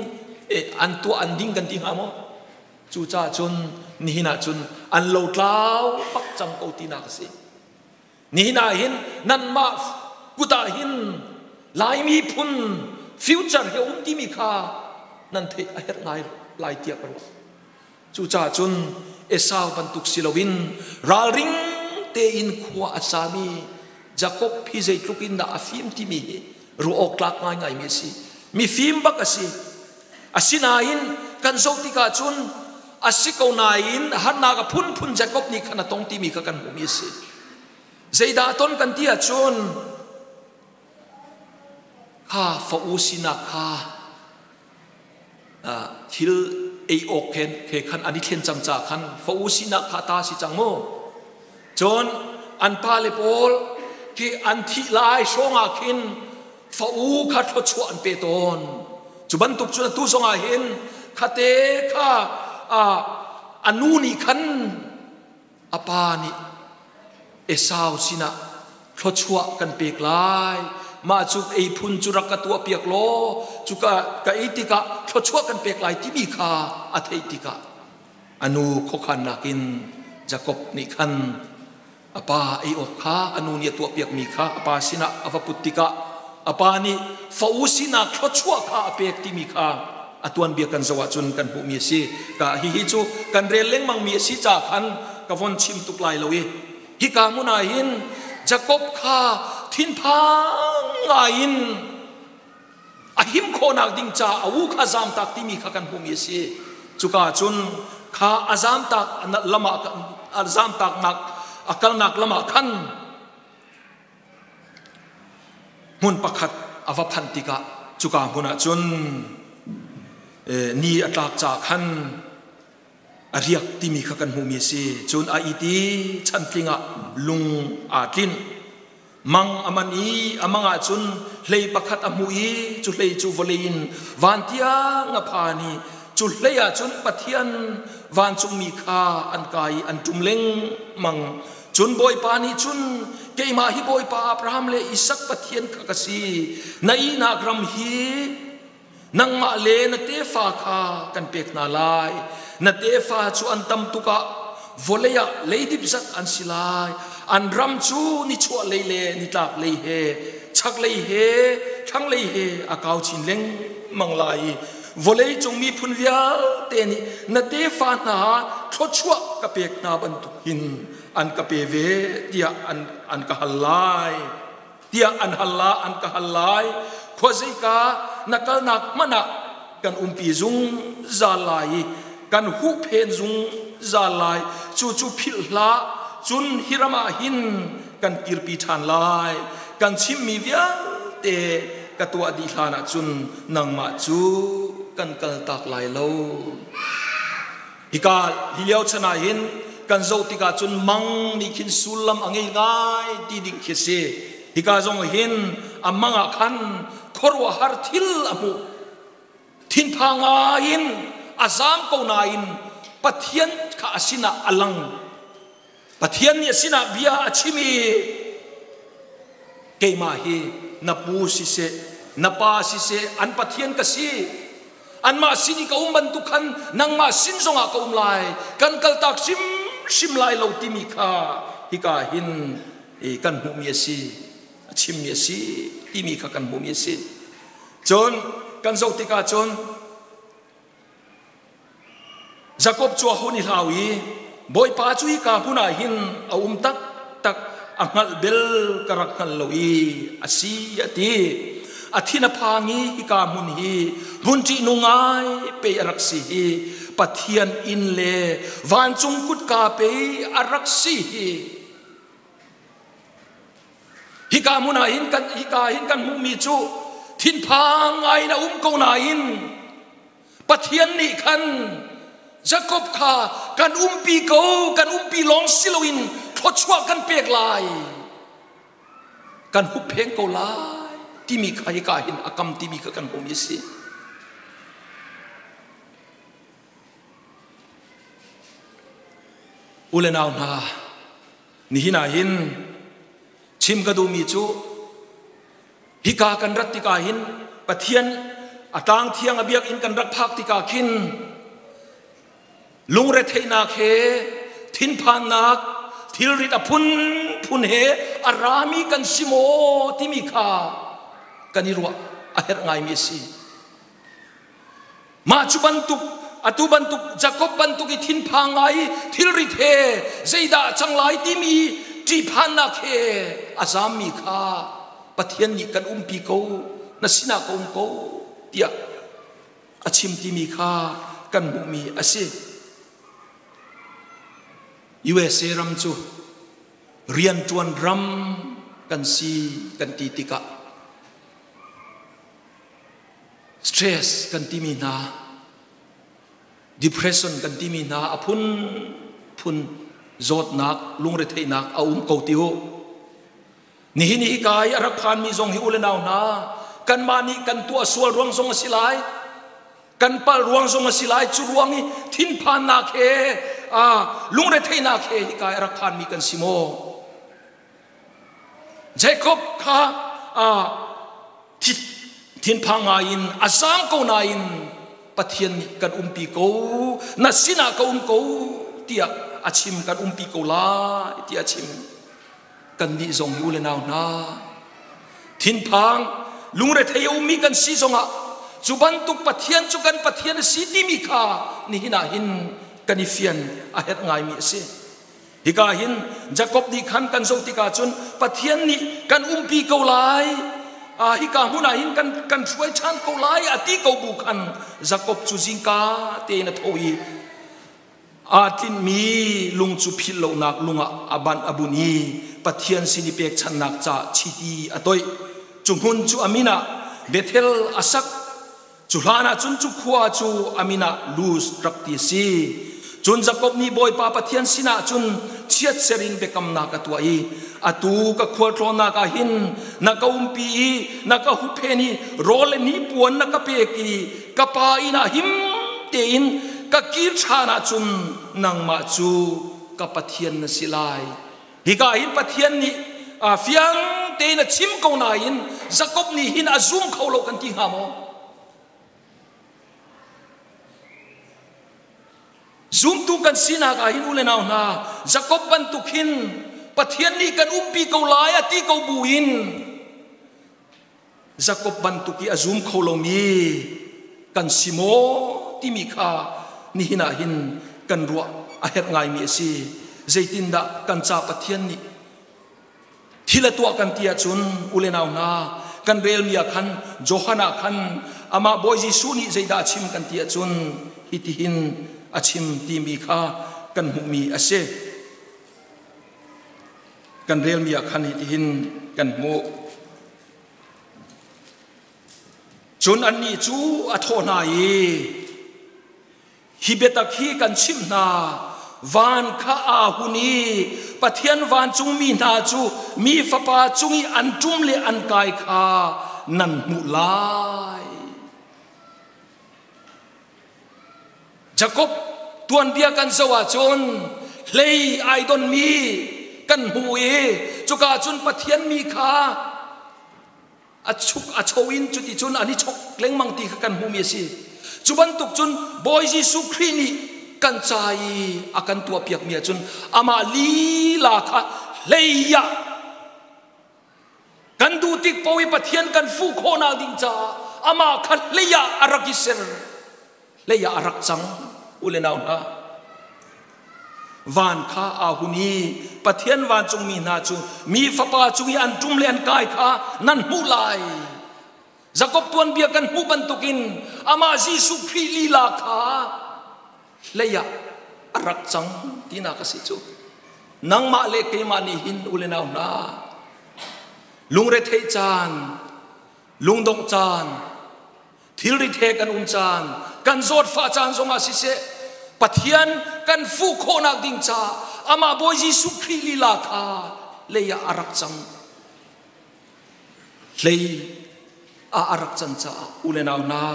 an tuah an ding kan ti hnga maw? Cucaah cun nihin ah cun an lotlau bak cang ko tinak a si. Nihin ah hin nanmah kut ah hin Laimi phun future he um timi kha nan theih a herh ngai lai tiah ka ruah. Cucaah cun Esau bantuk si loin ralring tein khua a sami Jakob hi zeitluk in dah a fim timi hi ruah awk tlak ngaingaimi a si. Mifim bak a si. Asinain kan zoh tikah cun a si ko nain harnak a phunphun Jakob nih khan a tong timi kha kan hmuhmi a si. Zeidah a ton kan ti ahcun kha fa u sinak kha thil ei awk khen he khan an i thlen cang ca khan fa u sinak kha ta si cang mu. Cun an pale pawl khi an thih lai hrawng ah khin fa u kha thluachuah an pe tawn. Cu bantuk cun atu zong ah hin khate kha a nu nih khan a pa nih Esau sinah thluachuah kan pek lai mah cu ei phun cu rak ka tuah piak law cu ka ka ei tikah thluachuah kan pek lai timi kha a theih tikah a nu khuakhannak in Jakob nih khan a pa ei awk kha a nu nih a tuahpiakmi kha a pa sinah a va put tikah a pa nih fa u sinak thluachuah kha a pek timi kha a tuanbia kan zoh ahcun kan hmuhmi a si. Ka hihi cu kan rel lengmangmi a si ca khan ka von chim tuk lai lo i hika hmun ah hin Jakob kha thinphang ngaiin a him khawhnak ding ca a u kha zamtak timi kha kan hmuhmi a si. Cuka cun kha a zamtak lam ah a zamtaknak a kalnak lam ah khan hmun pakhat a va phanh tikah cuka hmun ah cun ni a tlak ca khan a riak timi kha kan hmuhmi a si. Cun a it i chantling ah lung aa tlinh. Mang a man i a mang ah cun hlei pakhat a hmuh i cu hlei cu vawlei in van tiang a phan i cu hlei ah cun Pathian vancungmi kha an kai i an ṭum lengmang. Cun Bawipa nih cun keimah hi Bawipa Abraham le Isak Pathian kha ka si. Na ihnak ram hi nangmah le na tefa kha kan pek hna lai. Na tefa cu an tam tuk ah vawlei ah leidip zat an si lai. An ram cu nichuahlei le nitlaklei he chaklei he thlanglei he a kau chin lengmang lai i vawlei cung miphun vialte nih na tefa hna thluachuah ka pek hna bantuk hin an ka pe ve tiah an ka hal lai tiah an hal la an ka hal lai. Khuazeika na kalnak hmanh ah kan umpi zungzal lai i kan huhphen zungzal lai. Cucu philh hlah. Cun hi ram ah hin kan kirpi ṭhan lai. Kan chimmi vialte ka tuah dih hlan ah cun nangmah cu kan kaltak lai lo. Hika hi lio chan ah hin kan zoh tikah cun mang nih khin sullam a ngei ngai ti ding khi a si. Hika zong hin a mang ah khan khuaruahhar thil a hmuh. Thinphang ngai in a zaam ko nain Pathian kha a sinah a lang. Pathian nih a sinah bia a chim i keimah hi na pu siseh, na pa siseh, an Pathian ka si. Anmah sin i ka um bantuk khan nangmah sin zongah ka um lai. Kan kaltak hrimhrim lai lo timi kha hika hin kan hmuhmi a si, a chimmi a si timi kha kan hmuhmi a si. Cun kan zoh tikah cun Jakob cu a hun i hlau i Bawipa cu hika hmun ah hin a um taktak a hngalh bel ka rak hngal lo i a si a ti. A thin a phang i hika hmun hi hmun ṭihnung ngai pei a rak si hi Pathian inn le vancung kutka pei a rak si hi. Hika hmun ah hin kan hika hin kan hmuhmi cu thinphang ngai in a um ko nain Pathian nih khan Jakob kha kan umpi ko, kan umpi lawng si loin thluachuah kan pek lai, kan huppheng ko lai timi kha hika hin a kam timi kha kan hmuhmi a si. U le nau hna, nihin ah hin chim ka duhmi cu Hika kan rat tikah hin Pathian a tlang thiang a biakinn kan rak phak tikah khin lungretheihnak he thinphannak thilrit a phunphun he a rami kan si maw timi kha kan i ruah a herh ngaimi a si. Mah cu bantuk atu bantuk Jakob bantuk i thinphang ngai i thilrit he zeidah a cang lai timi ṭihphannak he a zammi kha Pathian nih kan umpi ko na sinah ka um ko tiah a chim timi kha kan hmuhmi a si. USA ram cu rianṭuan ram kan si kan ti tikah Stress kan timi hna, depression kan timi hna a phunphun zawtnak, lungretheihnak a um ko ti u. Nihin hi hika i a rak phanmi zong hi u le nau hna, kanmah nih kan tuah sual ruang zong a si lai, kan palh ruang zong a si lai, cu ruang i thinphannak he, lungretheihnak he hika i a rak phanmi kan si maw? Jacob kha thinphang ngaiin a zaam ko nain Pathian nih kan umpi ko na sinah ka um ko tiah a chim kan umpi ko lai tiah a chim kannih zong hi u le nau hna thinphang lungrethei a ummi kan si zongah cu bantuk Pathian cu kan Pathian a si timi kha nihin ah hin kan i fian a herh ngaimi a si. Hika hin Jakob nih khan kan zoh tikah cun Pathian nih kan umpi ko lai, hika hmun ah hin kan kan hruai ṭhan ko lai a ti ko bu khan Jakob cu zingka tein a tho i aa tlinhmi lung cu philh lonak lung ah a banh a bunh i Pathian sin i pekchanhnak ca chiti a toih. Cu hmun cu a min ah Bethel a sak. Cu hlanah cun cu khua cu a min ah Luz rak ti a si. Cun Jakob nih Bawipa Pathian sinah cun chiatser in biakamnak a tuah i atu ka khualtlawnnak ah hin na ka umpi i na ka hupphen i rawl le hnipuan na ka pek i ka pa inn ah him tein ka kir ṭhan ahcun nangmah cu ka Pathian na si lai. Hika hin Pathian nih fiang tein a chim ko nain Jakob nih hin a zum kho lo kan ti hnga maw? Zumtu kan sinak ah hin u le nau hna Jakob bantuk hin Pathian nih kan umpi ko lai a ti ko bu in Jakob bantuk i a zum kho lomi kan si maw timi kha nihin ah hin kan ruah a herh ngaimi a si. Zeitindah kan ca Pathian nih thil a tuah kan ti ahcun u le nau hna kan relmi ah khan Johan ah khan amah Bawi Jesuh nih zeidah a chim kan ti ahcun hitihin a chim timi kha kan hmuhmi a si. Kan relmi ah khan hitihin kan hmuh. Cun annih cu a thawh hna i, Hi biatak hi kan chimh hna, van kha aa hun i Pathian vancungmi hna cu mi Fapa cung i an ṭum le an kai kha nan hmuh lai. Jakob tuanbia kan zoh ahcun hlei ai donmi kan hmu i cuka cun Pathian mi kha a chuk a cho in cuticun an i chok lengmang ti kha kan hmuhmi a si. Cu bantuk cun Bawi Jesuh Khrih nih kan ca i a kan tuahpiakmi ahcun amah lila kha hlei ah Kan duh tik paoh i Pathian kan fuh khawhnak ding caah amah kha hlei ah a rak i ser. Hlei ah a rak cang. U le nau hna, van kha aa hun i Pathian vancungmi hna cu mi Fapa cung i an ṭum le an kai kha nan hmuh lai. Jakob tuanbia kan hmuh bantukin amah Jesuh Khrih lila kha hlei ah a rak cang tinak a si cu. Nangmah le keimah nih hin u le nau hna, lungretheih caan, lungdongh caan, thilrit he kan um caan, kan zawtfah caan zongah siseh, Pathian kan fuh khawhnak ding caah amah Bawi Jesuh Khrih lila kha lei ah a rak cang. Hlei ah a rak can caah u le nau hna,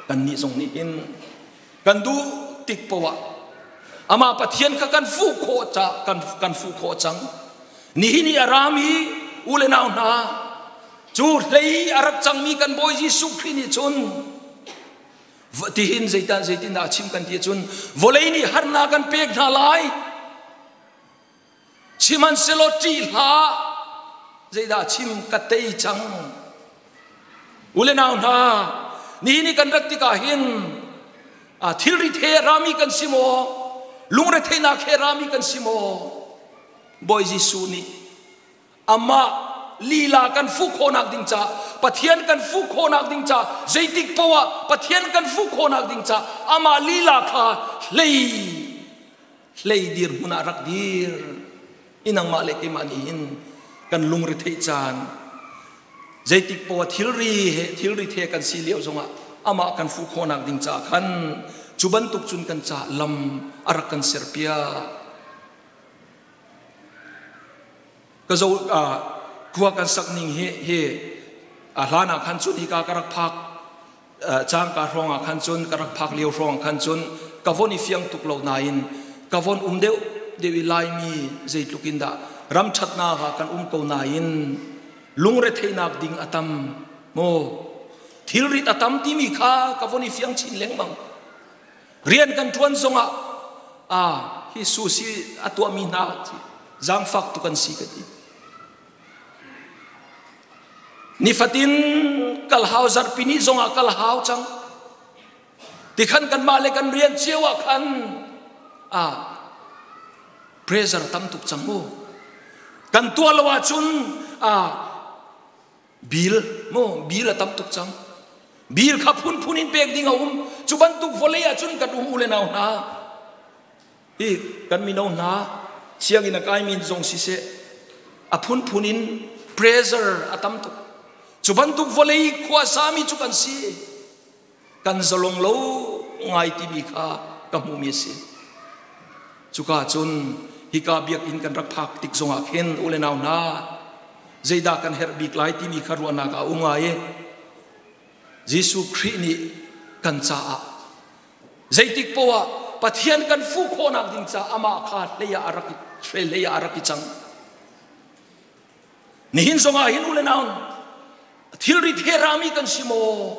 kannih zong nih hin kan duh tik poah amah Pathian kha kan fuh khawh ca kan kan fuh khawh cang. Nihin i a rami u le nau hna, cu hlei a rak cangmi kan Bawi Jesuh Khrih nih cun tihin zeitan zeitin dah a chim kan ti cun, vawlei nih harnak kan pek hna lai, sihmanhsehlaw ṭih hlah, zeidah chim, ka tei cang. U le nau hna, nihin i kan rat tikah hin thilrit he rami kan si maw, lungretheihnak he rami kan si maw, Bawi Jesuh nih amah lila kan fuh khawhnak ding ca, Pathian kan fuh khawhnak ding ca, zeitik poah ah Pathian kan fuh khawhnak ding ca amah lila kha hlei hlei dirhmun ah rak dir i nangmah le keimah nih hin kan lungre theih caan zeitik poah thilri he thilri the kan si lio zongah amah kan fuh khawhnak ding caah khan cu bantuk cun kan ca lam a rak kan serpiak. Ka zo khua kan sak ning hi hi a hlan ah khan cun hika ka rak phak cangka hrawng ah khan cun, ka rak phak lio hrawng khan cun ka von i fiang tuk lo nain ka von um deuh deuh i Laimi zeitluk in dah ram ṭhatnak ah kan um ko nain lungretheihnak ding a tam maw, thilrit a tam timi kha ka von i fiang chin lengmang. Rian kan ṭuan zongah a hi susi a tuahmi hna zaangfak tuk an si ka ti. Nifatin kal hau, zarhpi ni zongah kal hau cang tikhan kanmah le kan rian cio ah khan a pressure tam tuk cang mu. Kan tuah lo ahcun a bill mu, bill a tam tuk cang. Bill kha phunphun in pek ding a um. Cu bantuk vawlei ahcun kan um, u le nau hna. Hi kan mino hna, sianginn a kaimi zong siseh, a phunphun in pressure a tam tuk. Cu bantuk vawlei khuasami cu kan si. Kan zalong lo ngai timi kha ka hmuhmi a si. Cuka cun hika biakinn kan rak phak tik zongah khin, u le nau hna, zeidah kan herh bik lai timi kha ruahnak a um ngai i Jesuh Khrih nih kan caah zeitik poah Pathian kan fuh khawhnak ding ca amah kha hlei ah a rak hlei ah a rak i cang. Nihin zongah hin, u le nau, thilrit he rami kan si maw,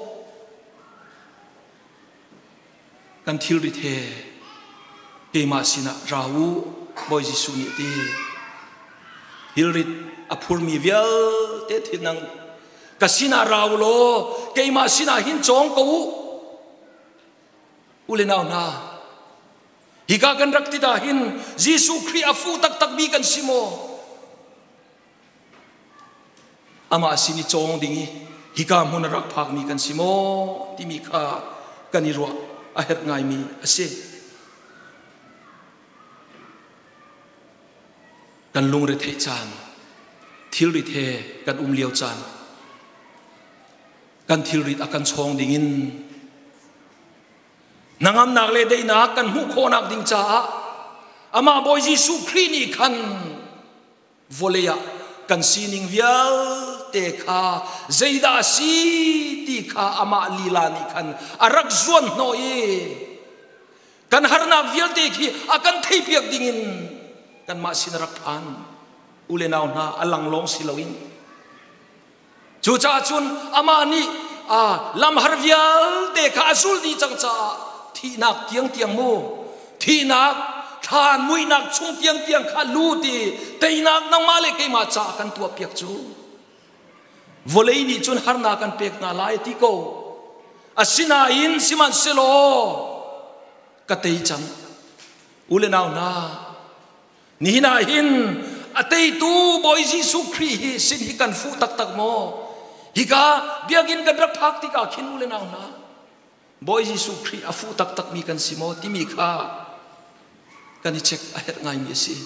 kan thilrit he keimah sinah ra u, Bawi Jesuh nih ti. Thilrit a phurmi vialte thil nang ka sinah ra u law keimah sinah hin cawng ko u. U le nau hna, hika kan rak ti dah hin Jesuh Khrih a fu taktak mi kan si maw? Amah sin i cawng ding i hika hmun a rak phakmi kan si maw timi kha kan i ruah a herh ngaimi a si. Kan lungre theih caan, thilrit he kan um lio caan, kan thilrit a kan chawng dingin hnangamnak le daihnak kan hmuh khawhnak ding caah amah Bawi Jesuh Khrih nih khan vawlei ah kan sining vialte kha zeidah a si ti kha amah lila nih khan a rak zuan hnawh i kan harnak vialte khi a kan theipiak dingin kanmah sin a rak phan. U le nau hna, a lang lawng si loin cucaah cun amah nih lamhar vialte kha a zul dih cang caah thihnak tiangtiang mu, thihnak thlan muihnak chung tiangtiang kha lut i teinak nangmah le keimah caah kan tuah piak. Cu vawlei nih cun harnak kan pek hna lai ti ko, asinain sihmanhsehlaw. Ka tei cang. U le nau hna, nihin ah hin a teitu Bawi Jesuh Khrih hi sin hi kan fuh taktak maw? Hika biakinn kan rak phak tikah khin u le nau hna, Bawi Jesuh Khrih a fuh taktakmi kan si maw timi kha kan i check a herh ngaimi a si.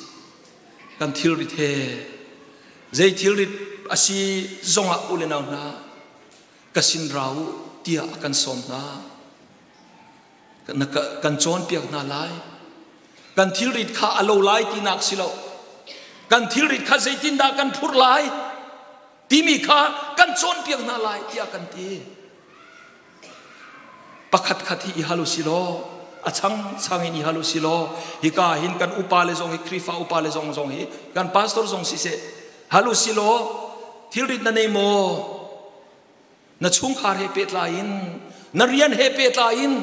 Kan thilrit he zei thilrit a si zongah u le nau hna ka sin ra u tiah a kan sawm hna. Kan cawnpiak hna lai. Kan thilrit kha a lo lai tinak si lo. Kan thilrit kha zeitindah kan phurh lai timi kha kan cawnpiak hna lai tiah kan ti. Pakhat khat hi i hal u si law a chang chang in i hal u si law hika hin kan upa le zong hi Khrihfa upa le zong zong hi kan pastor zong siseh hal u si law thilrit na nei maw na chungkhar he pehtlai in na rian he pehtlai in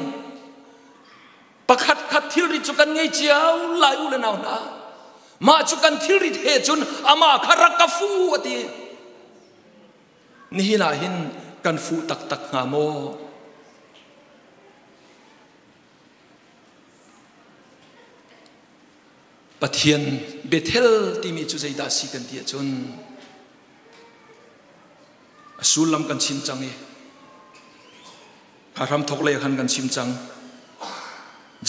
pakhat khat thilrit cu kan ngei cio lai u le nau hna mah cu kan thilrit he cun amah kha rak ka fu a ti. Nihin ah hin kan fuh taktak hnga maw? Pathian Bethel timi cu zeidah si kan ti ahcun a sullam kan chim cang i kha hramthok lei khan kan chim cang.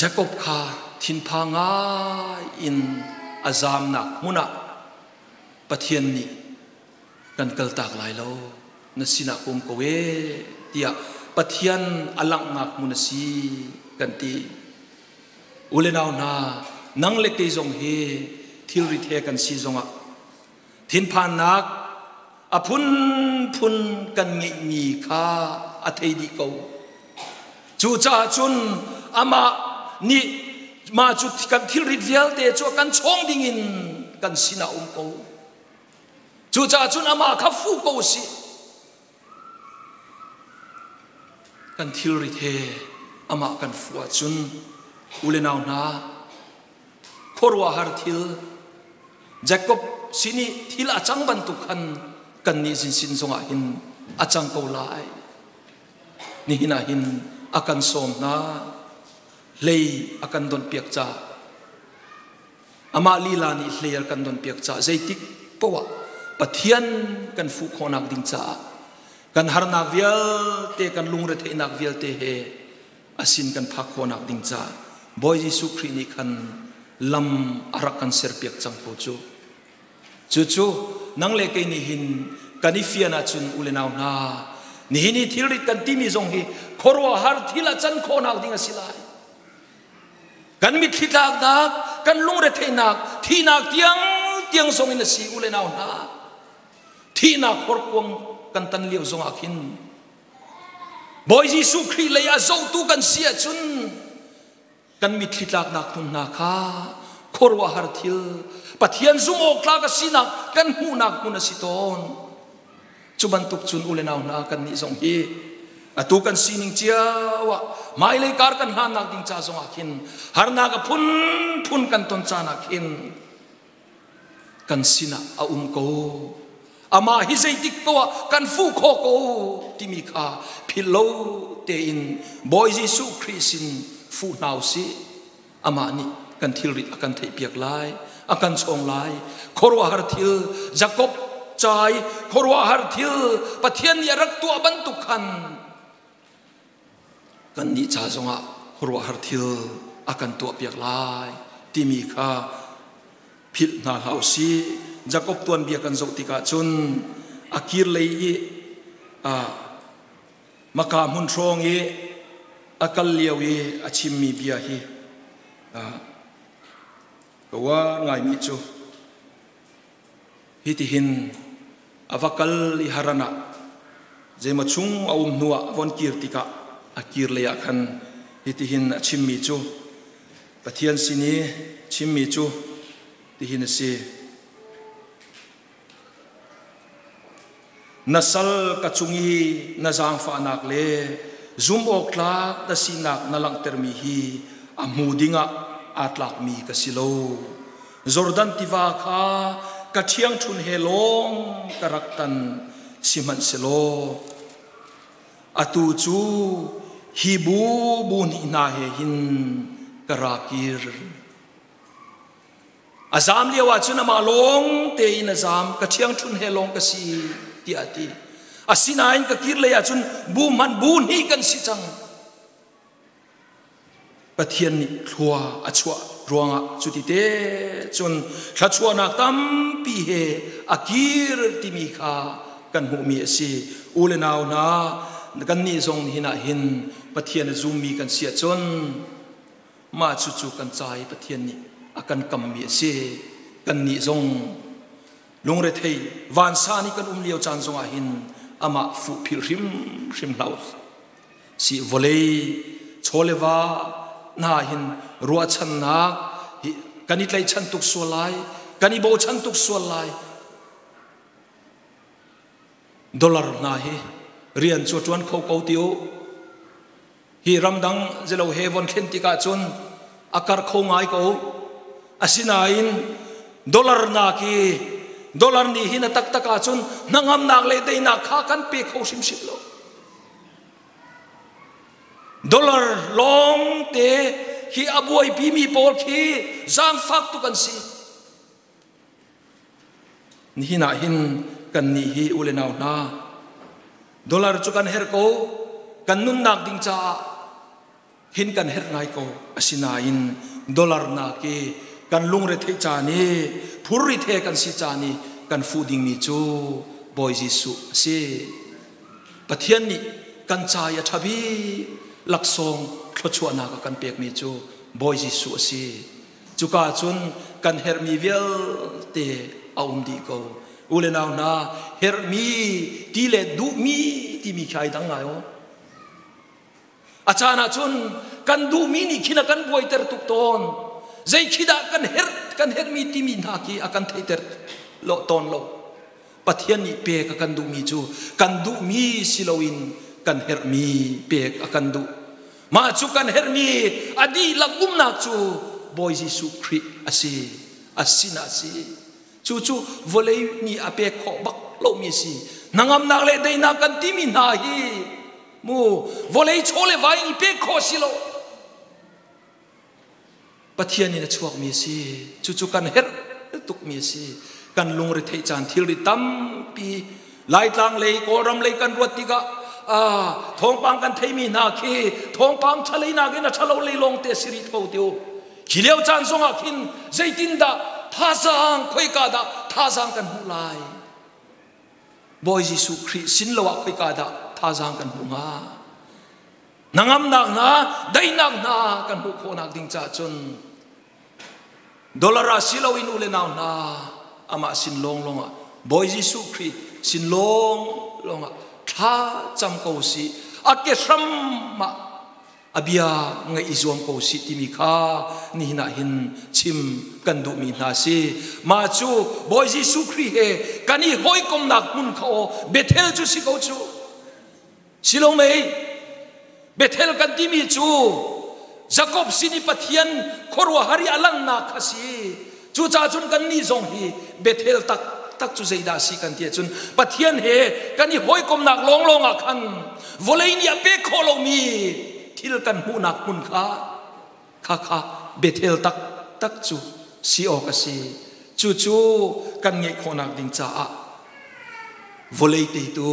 Jacob kha thinphang ngai in a zamnak hmun ah Pathian nih kan kaltak lai lo na sinah ka um ko e tiah Pathian a langhnak hmun a si kan ti. U le nau hna nang le kei zong hi thilrit he kan si zongah thinphannak a phunphun kan ngeihmi kha a thei dih ko. Cucaah cun amah nih mah cu kan thilrit vialte cu a kan chawng dingin kan sinah um ko. Cucaah cun amah kha fuh ko sih. Kan thilrit he amah kan fuh ahcun u le nau hna khuaruahhar thil Jakob sin i thil a cang bantuk khan kannih sin zongah hin a cang ko lai. Nihin ah hin a kan sawm hna hlei a kan donhpiak caah Amah lila nih hlei a kan donpiak caah zeitik poah Pathian kan fuh khawhnak ding caah kan harnak vialte kan lungretheihnak vialte he a sin kan phak khawhnak ding caah Bawi Jesuh Khrih nih khan lam a rak kan serpiak cang ko cu. Cucu nang le kei nih hin kan i fian ahcun u le nau hna nihin i thilrit kan timi zong hi khuaruahhar thil a can khawhnak ding a si lai. Kan mitthli tlaknak, kan lungretheihnak, thihnak tiang tiang zong in a si u le nau hna. Thihnak horkuang kan tan lio zong ah khin Bawi Jesuh Khrih lei a zohtu kan si ahcun kan mitthli tlaknak hmun hna kha khuaruahhar thil Pathian zumh awk tlak a sinak kan hmuhnak hmun a si tawn. Cu bantuk cun u le nau hna kan nih zong hi atu kan sining cio ah hmailei kar kan hlannak ding ca zongah khin harnak a phunphun kan ton caan ah khin kan sinah a um ko amah hi zeitik poah kan fuh kho ko timi kha philh lo tein Bawi Jesuh Khrih sin fuh hna usih. Amah nih kan thilrit a kan theihpiak lai, a kan chawng lai. Khuaruahhar thil Jakob cai khuaruahhar thil Pathian nih a rak tuah bantuk khan kannih ca zongah khuaruahhar thil a kan tuahpiak lai timi kha philh hna hlah usih. Jakob tuanbia kan zoh tikah cun a kir lei i Maka hmun hrawng i a kal lio i a chimmi bia hi ka uar ngaimi cu hitihin a va kal i Haran ah zeimaw chung a um hnuah a von kir tikah a kir lei ah khan hitihin a chimmi cu Pathian sin i chimmi cu tihin a si. Na sal ka cung i na zaangfahnak le zumhawktlak na sinak na langhtermi hi a hmu dingah aa tlakmi ka si lo. Jordan tiva kha ka ṭhiangṭhun he lawng ka rak tan, sihmanhsehlaw atu cu hi bu bu hnih hna he hin ka ra kir. A zaam lio ah cun amah lawng tein a zaam, ka ṭhiangṭhun he lawng ka si tiah a ti. Asinain ka kir lei ah cun bu hmanh bu hnih kan si cang. Pathian nih thlua a chuah ruangah cuti te cun thluachuahnak tampi he a kir timi kha kan hmuhmi a si. U le nau hna, kannih zong nihin ah hin Pathian a zummi kan si ahcun mah cucu kan ca i Pathian nih a kan kammi a si. Kannih zong lungrethei vansan i kan um lio caan zongah hin amah fuh philh hrimhrim hlah u si. Vawlei chawleva hna hin ruahchannak hi kan i tlaihchan tuk sual lai, kan i bochan tuk sual lai. Dollar hna hi rian cu ṭuan kho ko ti u. Hi ramdang zelo he von thlen tikah cun a kar kho ngai ko. Asinain dollar nak hi dollar nih hin a taktak ahcun hnangamnak le teinak kha kan pe kho hrimhrim lo. Dollar lawng te hi a buaipi mi pawl khi zaangfak tuk an si. Nihin ah hin kan nih hi u le nau hna, dollar cu kan herh ko, kan nunnak ding caah hin kan herh ngai ko. Asinain dollar nak i kan lungre theih caan i phurrit he kan si caan i kan fuh dingmi cu Bawi Jesuh a si. Pathian nih kan ca i a ṭha bik laksawng thluachuahnak a kan pekmi cu Bawi Jesuh a si. Cuka cun kan herhmi vialte a um dih ko. U le nau hna, herhmi ti le duhmi timi khi ai dang ngai aw. A caan ah cun kan duhmi nih khin a kan buaiter tuk tawn. Zei khi dah kan herh kan herhmi timi hna khi a kan theihter lo tawn lo. Pathian nih pek a kan duhmi cu kan duhmi si loin kan herhmi pek a kan duh. Mah cu kan herhmi a dihlak umnak cu Bawi Jesuh Khrih a si. A sinah a si. Cu cu vawlei nih a pek khawh bak lomi a si. Hnangamnak le daihnak kan timi hna hi mu vawlei chaw le vai in pek khawh si lo. Pathian in a chuakmi a si. Cucu kan herh tukmi a si. Kan lungre theih caan thilri tampi Laitlang lei Kawlram lei kan ruat tikah thawngpang kan theimi hna khi thawngpang ṭhalei nakin a ṭhalo lei lawng te si rih ko tiu. Khi lio caan zongah khin zeitindah thazaang khoika dah thazaang kan hmuh lai? Bawi Jesuh Khrih sin lo ah khoika dah thazaang kan hmuh hnga? Hnangamnak hna, daihnak hna kan hmuh khawhnak ding caah cun dollar ah si loin u le nau hna, amah sin lawnglawng ah, Bawi Jesuh Khrih sin lawnglawng ah thla cam ko si, a ke hram ah a bia ngaih i zuam ko si timi kha nihin ah hin chim kan duhmi hna si. Mah cu Bawi Jesuh Khrih he kan i hawikomnak hmun kha aw Bethel cu si ko cu. Silo mei Bethel kan timi cu Jakob sin i Pathian khuaruahhar i a langhnak kha si. Cucaah cun kannih zong hi Bethel taktak cu zeidah a si kan ti ahcun Pathian he kan i hawikomnak lawnglawng ah khan vawlei nih a pek khawh lomi thil kan hmuhnak hmun kha kha kha Bethel taktak cu si awk a si. Cucu kan ngeih khawhnak ding caah vawlei teitu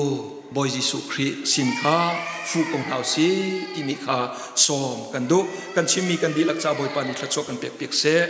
Bawi Jesuh Khrih sin kha fuh ko hna usih timi kha sawm kan duh. Kan chimmi kan dihlak ca Bawipa nih thluachuah kan pek piak seh.